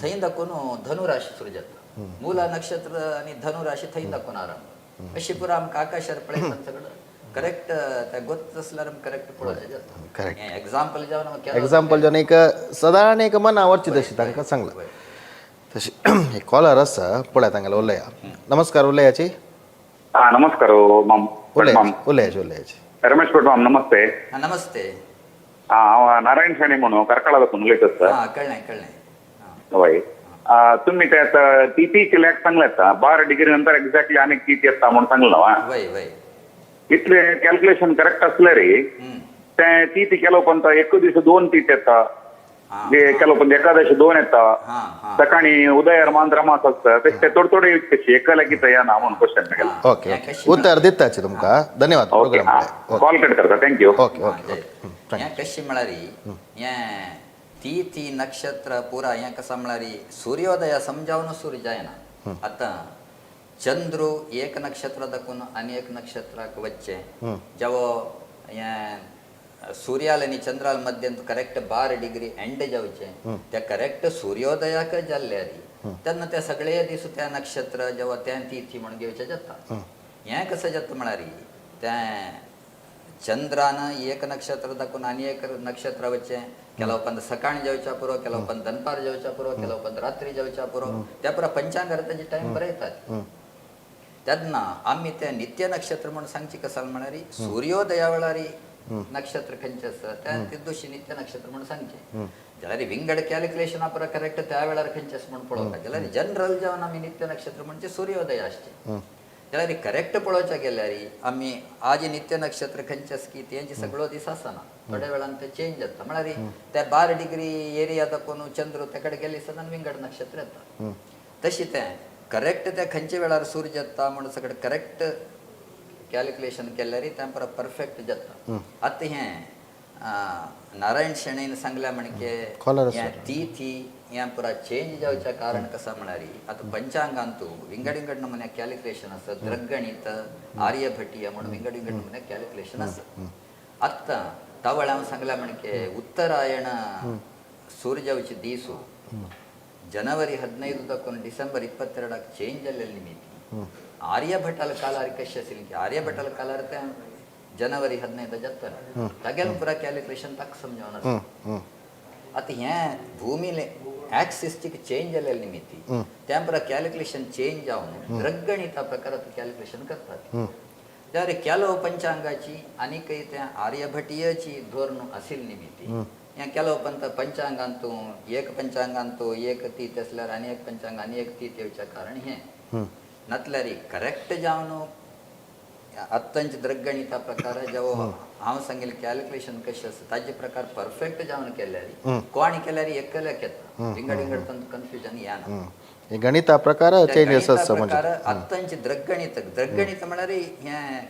S2: थंय दाखोवन धनु राशी सुरू जाता. मुला नक्षत्र आनी धनु राशी थंय दाखोवन आरंभ. अशी पुरा आमकां आकाशार पळयतना सगळं करेक्ट त्या गोत आसल्यार आमकां करेक्ट पळोवचें जाता.
S1: करेक्ट.
S2: हें एग्जाम्पल जावन हांव
S1: एग्जाम्पल जावन एक सादारण एक मनावरची तशी तांकां सांगलां. तशी एक कॉलर आसा, पळया तांगेलो उलया. नमस्कार, उलयाची.
S3: हा, नमस्कार हो, माम.
S1: उलयाची.
S3: माम.
S1: उलयाची, उलयाची.
S3: रमेश माम, नमस्ते.
S2: हा, नमस्ते.
S3: हा, हांव नारायण शेणी म्हणून कार्कळा साकून उलयत आसा.
S2: हा, कळ्ळें कळ्ळें, हा.
S3: हय, तुम्ही ते आता तिथीचे लेख सांगले आता, 12 डिग्री नंतर एक्झॅक्टली अनेक तिथी येता म्हणून सांगलं ना.
S2: वय वय.
S3: इतले कॅल्क्युलेशन करेक्ट असले रे, ते तिथी केलो पण एक दीस दोन तीथ येता. जे केलो पण एकादशी दोन येता.
S2: हा हा
S3: सकाळी उदयार मान रमास आसता, तशें ते थोडे थोडे कशी एका लागीं येना म्हणून क्वेश्चन केला.
S1: ओके ओके, उत्तर दिताची तुमकां. धन्यवाद.
S3: ओके.
S1: प्रोग्राम.
S3: हा, कॉल कट करता. Thank you.
S1: Okay okay okay.
S2: हें कशी म्हळ्यार हें ती ती नक्षत्र पुरा हें कसं म्हळ्यार सूर्योदय समजावन सूर्य जायना. आतां चंद्रू एक नक्षत्र दाखोवन आनी एक नक्षत्राक वच्चें, जेवो हें सूर्याल आनी चंद्राल मध्यंत करेक्ट 12 डिग्री एंड जावचें, त्या करेक्ट सूर्योदयाक जाल्ले तेन्ना त्या सगळे दीस त्या नक्षत्र जेव्हा त्या तिथी म्हणून घेवचें जाता. हें कसं जाता म्हळ्यार तें चंद्रान एक नक्षत्र दाखोवन आनी एक नक्षत्र वचचें, ಕೆಲವು पंद सकाळी जेवच्या पुरो, ಕೆಲವು पंद दनपार जेवच्या पुरो, ಕೆಲವು पंद रात्री जेवच्या पुरो, त्या पुरा पंचांगार ताजे टायम बरयतात. तेन्ना आमी ते नित्य नक्षत्र म्हणून सांगची कसाल म्हळ्यार सूर्योदया वेळार नक्षत्र खंयचें आसा त्या दिवशी नित्य नक्षत्र म्हणून सांगचें. जाल्यार विंगड कॅल्क्युलेशन पुरा करेक्ट त्या वेळार खंयचें आसा म्हणून पळोवपाक जाल्यार जनरल जावन आमी नित्य नक्षत्र म्हणजे सूर्योदय आसचें. जाल्यार करेक्ट पळोवच्या गेल्यार आमी आज नित्य नक्षत्र खंयचें आसा की तेंचे सगळो दीस आसना, थोड्या वेळान ते चेंज जाता. म्हळ्यार त्या 12 डिग्री एरिया दाखोवन चंद्र त्या कडेन गेले सदां विंगड नक्षत्र येता. तशें तें करेक्ट त्या खंयच्या वेळार सूर्य जाता म्हणून सगळें करेक्ट कॅल्क्युलेशन केल्यार तें पुरा परफेक्ट जाता. आतां हें नारायण शेणीन सांगल्या म्हणके
S1: Caller आसा.
S2: हें तिथी हें पुरा चेंज जावच्या कारण कसं म्हळ्यार आतां पंचांगांतू विंगड विंगड नमुने कॅल्क्युलेशन आसा. द्रगणीत आर्यभटीय म्हणून विंगड विंगड नमुने कॅल्क्युलेशन आसा. आतां तवळ हांव सांगल्या म्हणके उत्तरायण सूर्य जावचे दीसू ಜನವರಿ 15 ತಕ್ಕೊಂಡು ಡಿಸೆಂಬರ್ 22ಕ್ಕೆ ಚೇಂಜ್ ಅಲ್ಲೆಲ್ಲಿ ನಿಮಿತಿ ಆರ್ಯಭಟಲ ಕಾಲಾರಿ ಕಶ್ಯ ಸಿಲಿಂಕಿ ಆರ್ಯಭಟಲ ಕಾಲಾರ ಜನವರಿ 15 ಜತ್ತರ ತಗೆಲ್ ಪುರಾ ಕ್ಯಾಲ್ಕುಲೇಷನ್ ತಕ್ಕ समजावन आतां हें भूमिले ऍक्सिस्टीक चेंज जाल्ले निमित्ती त्या पुरा कॅल्क्युलेशन चेंज जावन द्रगणिता प्रकारात कॅल्क्युलेशन करतात. त्यावर ಕೆಲವು पंचांगाची आनीकय त्या आर्यभटीयची धोरण असेल निमित्ती ह्या ಕೆಲವು पंत पंचांगांतू एक पंचांगांतू एक तीथ आसल्यार आनी एक पंचांग आनी एक तीथ येवच्या कारण हें. नातल्यार करेक्ट जावन अत्तंच द्रगणिता प्रकार जेव्हा हांव सांगेल कॅल्क्युलेशन कशें आसा ताजे प्रकार परफेक्ट जावन केल्यार कोण केल्यार एकल्याक येता, विंगड विंगड तांतूं कन्फ्युजन येना.
S1: हे गणिता प्रकार
S2: त्या
S1: चेंज
S2: गणिता
S1: आसा म्हणजे
S2: प्रकार अत्तंच द्रगणित. द्रगणित म्हळ्यार हें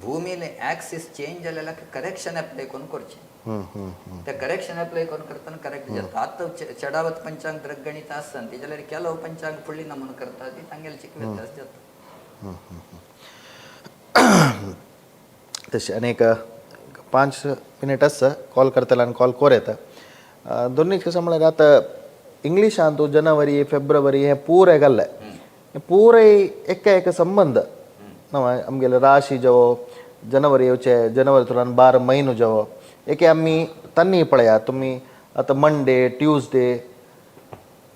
S2: भूमिले ऍक्सिस चेंज जालेल्याक करेक्शन अप्लाय करून करचें.
S1: हम्म, हम्म, हम्म.
S2: त्या करेक्शन अप्लाय करून करतना करेक्ट जाता. आतां चडावत पंचांग द्रगणित आसता ती जाल्यार ಕೆಲವು पंचांग फुडली नमून करता ती तांगेले चिक व्यत्यास जाता.
S1: तशें आनी एक 5 मिनीट आसा. कॉल करतले आनी कॉल कोर येता. दोनूय कसं म्हळ्यार आतां इंग्लिशान तूं जनवरी फेब्रुवारी हे पुराय घाल्ले, पुराय एका एका संबंद आमगेले राशी जावो, जनवरी येवचे, जनवरी तुरान 12 म्हयनो जावो, एके आमी तन्नी पळया तुमी आतां मंडे, ट्युजडे,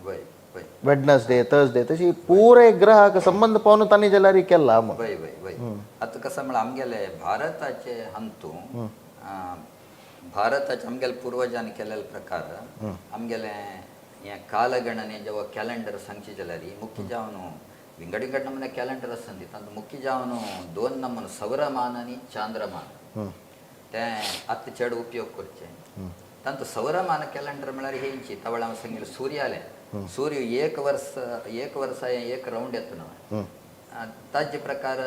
S2: वय वय
S1: वेडनसडे, थर्सडे, तशी पुराय ग्रहाक संबंद पावन तांणी जाल्यार केला.
S2: वय वय वय. आतां कसं म्हळ्यार आमगेले भारताचे हंतू भारताचे आमगेले पुर्वजांनी केलेले प्रकार आमगेले हें कालगणने जेव्हा कॅलेंडर सांगचे जाल्यार मुख्य जावन विंगड विंगड नमुने कॅलेंडर आसता, तातूंत मुख्य जावन दोन नमुने सौरमान आनी चांद्रमान, ते आतां चड उपयोग करचे. तांतूत सौरमान कॅलेंडर म्हळ्यार हेंची तवळ हांव सांगिल्लें सूर्यालें, सूर्य एक वर्स एक वर्सा एक रावंड येता न्हय, ताजे प्रकार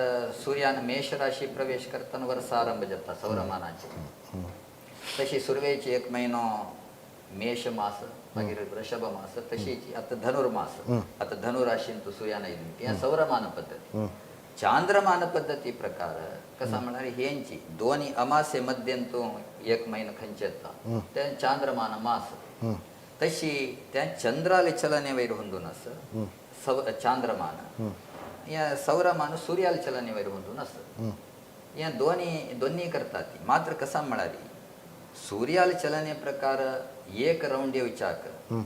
S2: सूर्यान मेष राशी प्रवेश करतना वर्स आरंभ जाता सौरमानाचे. तशी सुरवेची एक म्हयनो मेष मास, मागीर वृषभ मास, तशीच आतां धनुर्मास, आतां धनुराशींत सूर्यान येयली, हें सौरमान पद्दती. चांद्रमान पद्दती प्रकार कसा म्हळ्यार हेंची दोनी अमासे मध्यंतू एक म्हयनो खंयचे येता तें चांद्रमान मास. तशी त्या चंद्राले चलने वयर होंदून आस चांद्रमान, हें सौरमान सूर्याले चलने वयर होंदून आस. हें दोनी दोन्ही करतात. मात्र कसा म्हळ्यार सूर्याले चलने प्रकार एक रावंड येवच्याक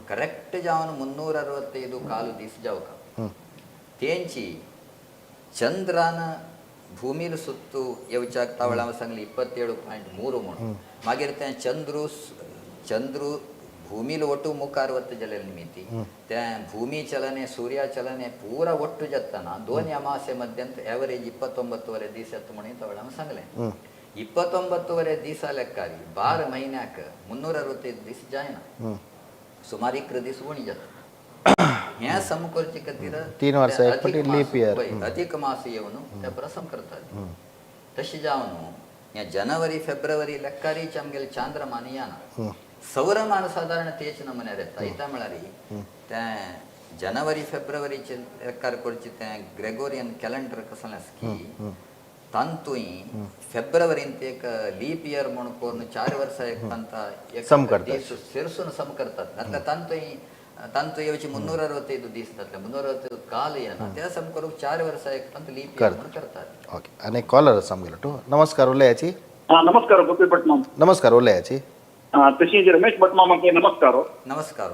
S2: करेक्ट जावन 365 काल दीस जावका, तेंची चंद्रान भूमीर सुत्तू येवच्याक तावळ हांव सांगली 27.3 म्हणून. मागीर तें चंद्रू चंद्रू भूमील ಒಟ್ಟು मुखार वता जाल्यार निमित्ती तें भूमी चलने सूर्या चलने पुरा ಒಟ್ಟು जातना दोन अमासे मध्यंत एवरेज 29.5 दीस येता म्हणून तावळ हांव सांगलें. 29.5 दिसा लेखारी 12 म्हयन्याक 365 दीस जायना, सुमार 11 दीस उणी जाता. हें सम करचे खातीर
S1: 3 वर्सां एक फावटी लीप इयर
S2: अधिक मास येवन ते प्रसम करतात. तशें जावन हें जनवरी फेब्रुवारी लेखारीच आमगेले चांद्रमान येना, सौरमान सादारण तेच नमुन्यार येता. इता म्हळ्यार तें जनवरी फेब्रुवारीचे लेखार करचें तें ग्रेगोरियन कॅलेंडर कसलें आसा की तांतूय फेब्रुवारींत एक लीप इयर म्हूण करून 4 वर्सां एक तांकां एक दीस सेरसून सम करतात. नातल्यार तांतूय तांतू येवचे 365 दीस जातले, 365 काल येना, त्या सम करूंक 4 वर्सां एक तांतू लीप इयर म्हूण करतात.
S1: ओके, आनी कॉलर आसा आमगेलो टू. नमस्कार, उलयाची.
S3: नमस्कार गोपी भटमाम.
S1: नमस्कार, उलयाची.
S3: तशी रमेश भटमामाक नमस्कार.
S2: नमस्कार.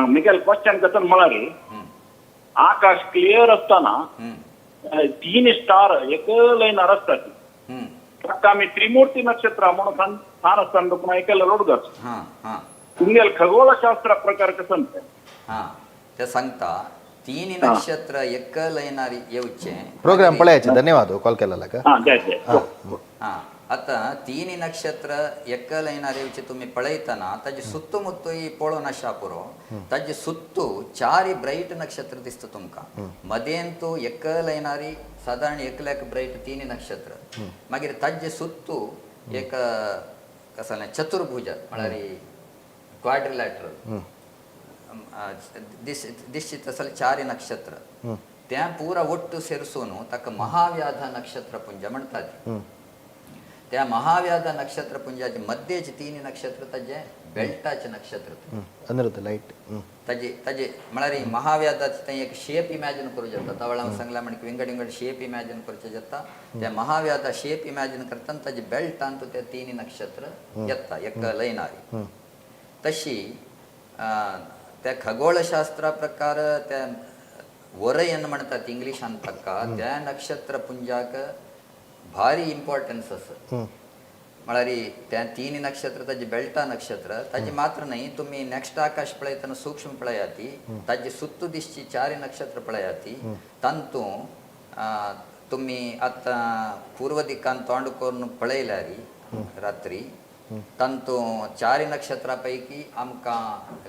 S3: मिगेल क्वेश्चन कसन म्हळ्यार आकाश क्लियर असताना 3 स्टार एक लायनार असतात, ताका आमी त्रिमूर्ती नक्षत्र म्हणून स्थान आसताना पुन्हा एकेला रोड. तुमगेल खगोलशास्त्र प्रकार कसन ते?
S2: ते सांगता 3 नक्षत्र एक लायनार येवचे.
S1: प्रोग्राम पळयाचे, धन्यवाद कॉल केला का.
S2: आतां 3 नक्षत्र एक लायनार येवचे तुमी पळयतना ताजे सुत्तू मुत्तूय पळोवन आशा पुरो, ताजे सुत्तू 4 ब्रायट नक्षत्र दिसता तुमकां, मदेंतू एक लायनारी सादारण एकल्याक ब्रायट 3 नक्षत्र, मागीर ताजे सुत्तू एक कसलें चतुर्भुज म्हळ्यार क्वाड्रिलॅटरल दिश्चित आसल्यार 4 नक्षत्र त्या पुरा ಒಟ್ಟು सेरसून ताका महाव्याध नक्षत्र पुंज म्हणतात. त्या महाव्याध नक्षत्र पुंजाचे मध्येचे 3 नक्षत्र ताजे बेल्टाचे नक्षत्र
S1: लायट
S2: ताजे ताजे म्हळ्यार महाव्याधाचे तें एक शेप इमॅजिन करूं जाता. तवळ हांव सांगला म्हण विंगड विंगड शेप इमॅजिन करचें जाता. त्या महाव्याधा शेप इमॅजिन करतना ताजे बेल्टान ते 3 नक्षत्र येता एक लायनार. तशी त्या खगोलशास्त्रा प्रकार त्या वरयन म्हणतात इंग्लिशान ताका, त्या नक्षत्र पुंजाक भारी इम्पॉर्टन्स आसा. म्हळ्यार त्या 3 नक्षत्र ताजे बेल्टा नक्षत्र ताजे मात्र न्हय, तुमी नेक्स्ट आकाश पळयतना सूक्ष्म पळयाती ताजे सुत्तू दिसची 4 नक्षत्र पळयाती. तांतू तुमी आतां पूर्व दिकान तोंड करून पळयल्यार रात्री तांतू 4 नक्षत्रा पैकी आमकां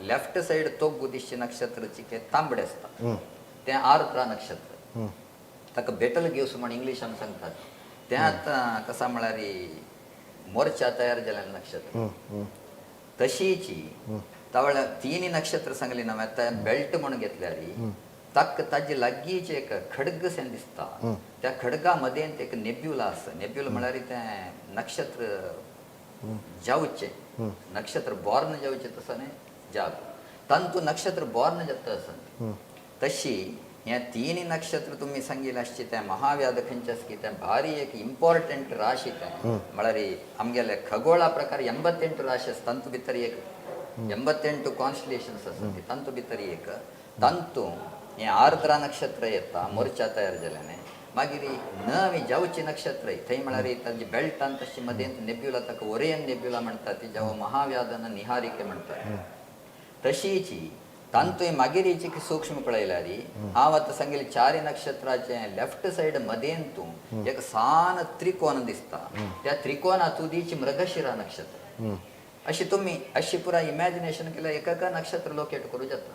S2: लेफ्ट सायड तोग्गू दिसचे नक्षत्र चिके तांबडे आसता, तें आर्द्रा नक्षत्र, ताका बेटल घेवस म्हण इंग्लिशान सांगतात. तें आतां कसा म्हळ्यार मोर्चा तयार जालें नक्षत्र. तशीची तवळ 3 नक्षत्र सांगली ना आतां बेल्ट म्हूण घेतल्यार ताका ताजे लागींच एक खडग शें दिसता, त्या खडगा मदें एक नेब्युला आसा. नेब्युला म्हळ्यार तें नक्षत्र जावचें, नक्षत्र बॉर्न जावचें तसो न्ही जाग, तांतू नक्षत्र बॉर्न जाता आसत तशी ह्या तीन नक्षत्र तुम्ही सांगिल आसची तें महाव्याध खंयचे आसा की तें भारी एक इम्पॉर्टंट राशी तें म्हळ्यार आमगेले खगोळा प्रकार 88 राशी आसा तांतू भितर एक 88 कॉन्स्टलेशन्स आसा तांतू भितर एक तांतू हें आर्द्रा नक्षत्र येता मोर्चा तयार जाल्याने मागीर नवी जावची नक्षत्र थंय म्हळ्यार ताजी बेल्टान तशी मदेंत नेब्युला ताका ओरियन नेब्युला म्हणटा ती जेव्हा महाव्याधन निहारिके म्हणटात तशीची तांतूय मागीरीची सूक्ष्म पळयल्यार हांव आतां सांगिल्ले चारी नक्षत्राचे लेफ्ट सायड मदेंतू एक सान त्रिकोण दिसता त्या त्रिकोणातुदीची मृगशिरा नक्षत्र अशी तुम्ही अशी पुरा इमॅजिनेशन केल्यार एकाका नक्षत्र लोकेट करूं जाता.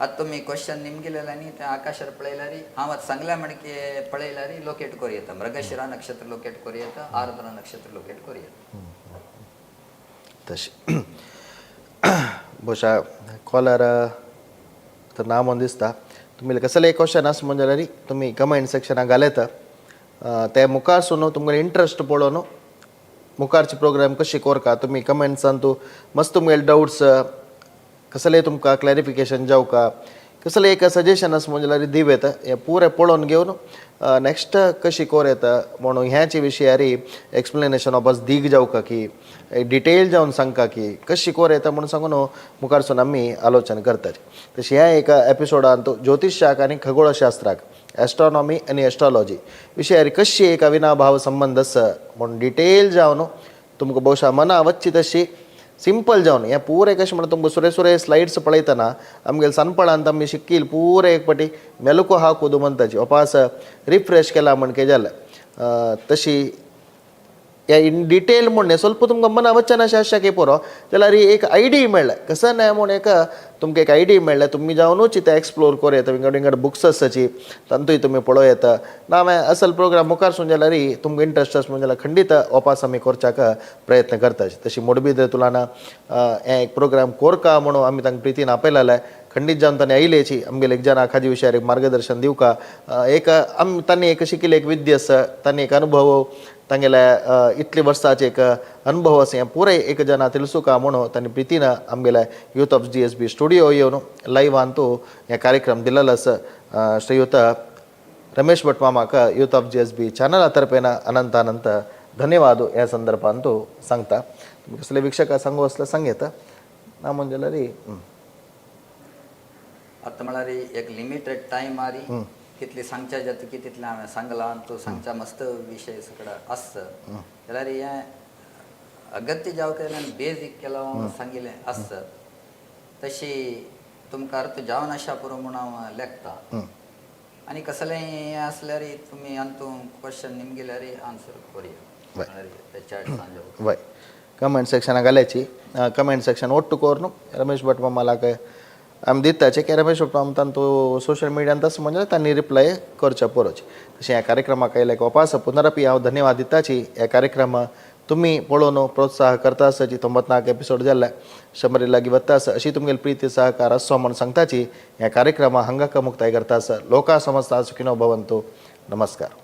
S2: आतां तुमी क्वेश्चन निमगिलेले आनी ते आकाशार पळयल्यार हांव आतां सांगल्या म्हणके पळयल्यार लोकेट करूं येता मृगशिरा नक्षत्र लोकेट करूं येता आर्द्रा नक्षत्र लोकेट करूं येता.
S1: तशें ಬಹುಶಃ कॉलर तर ना म्हूण दिसता. तुमी कसलेय क्वेश्चन आसा म्हण जाल्यार तुमी कमेंट सेक्शनाक घाल येता. ते मुखार सून तुमकां इंट्रस्ट पळोवन मुखारचे प्रोग्राम कशी कोरका तुमी कमेंट्सान तूं मस्त तुमगेले डावट्स कसलेय तुमकां क्लॅरिफिकेशन जावका कसलें एक सजेशन आसा म्हण जाल्यार दिवं येता. हें पुरें पळोवन घेवन नॅक्स्ट कशी कोर येता म्हणून ह्याचे विशयारी एक्सप्लेनेशन वापस दीग जावका की डिटेल जावन सांगका की कशी कोर येता म्हणून सांगून मुखारसून आमी आलोचन करतात. तशें ह्या एका एपिसोडान ज्योतिशाक आनी खगोळशास्त्राक एस्ट्रॉनॉमी आनी एस्ट्रॉलॉजी विशयारी कशी एक अविनाभाव संबंद आसा म्हूण डिटेल जावन तुमकां बहुशा मना वच्ची तशी सिंपल जावन हें पुरें कशें म्हणल्यार तुमकां सुरे सुरे स्लायड्स पळयतना आमगेले सनपणांत आमी शिकील पुरें एक पाटी मेलुको हाकुदू म्हणटाची वापास रिफ्रेश केला म्हणके जालें. तशी ह्या इन डिटेल म्हण ಸ್ವಲ್ಪ तुमकां मना वचना अशें आसच्या पुरो जाल्यार एक आयडी मेळ्ळें कसं न्हय म्हूण एक तुमकां एक आयडी मेळ्ळें तुमी जावनूच तें एक्सप्लोर करूं येता. विंगड विंगड बुक्स आसाची तांतूय तुमी पळोवं येता. ना हांवें असल प्रोग्राम मुखार सून जाल्यार तुमकां इंट्रस्ट आसा म्हण जाल्यार खंडीत वापास आमी करच्याक प्रयत्न करता. तशी मोडबीद तुलाना हें एक प्रोग्राम कोरका म्हणून आमी तांकां प्रितीन आपयलेलें खंडीत जावन तांणी आयलेची आमगेले एक जाणां खाजी विशयार एक मार्गदर्शन दिवका एक आम तांणी एक शिकिल्लें एक विद्या आसा तांणी एक अनुभव तांगेले इतले वर्साचे एक अनुभव आसा हें पुराय एक जना तिळसुका म्हणून तांणी प्रितीन आमगेले youth of GSB studio येवन लायवान तो हे कार्यक्रम दिलेलो आसा. श्रीयुत रमेश भट मामाक यूथ ऑफ GSB चॅनला तर्फेन अनंत अनंत धन्यवाद ह्या संदर्भान तो सांगता. तुमी कसले वीक्षकां सांगू आसल्यार सांग येता ना म्हण जाल्यार
S2: आतां म्हळ्यार एक लिमिटेड टायम आरी तितली सांगच्या जाता की तितलें हांवें सांगलां आनी तूं सांगच्या मस्त विशय सगळो आसता जाल्यार हें अगत्य जावं केल्यान बेजीक केला सांगिल्लें आसता तशी तुमकां अर्थ जावन आशा पुरो म्हूण हांव लेखता आनी कसलेंय हें आसल्यार तुमी अंतू क्वेश्चन निमगिल्यार आन्सर करुया म्हळ्यार चॅट सांजो
S1: वय कमेंट सेक्शनाक घाल्याची कमेंट सेक्शन ಒಟ್ಟು ಕೋರ್ನು रमेश भट मामालाक आमी दिताचे की रमेश भट मामा तांतू सोशल मिडियान तशें म्हणजे तांणी रिप्लाय करच्या पोरोच. तशें ह्या कार्यक्रमाक आयले वापास पुनरपी हांव धन्यवाद दिताची. ह्या कार्यक्रम तुमी पळोवन प्रोत्साह करता आसची 94 एपिसोड जाल्ले 100 लागीं वता आसा अशी तुमगेली प्रिती सहकार आसचो म्हूण सांगताची. ह्या कार्यक्रमा हांगा मुक्ताय करता आसा. लोका समस्ता सुखिनो भवंतु. नमस्कार.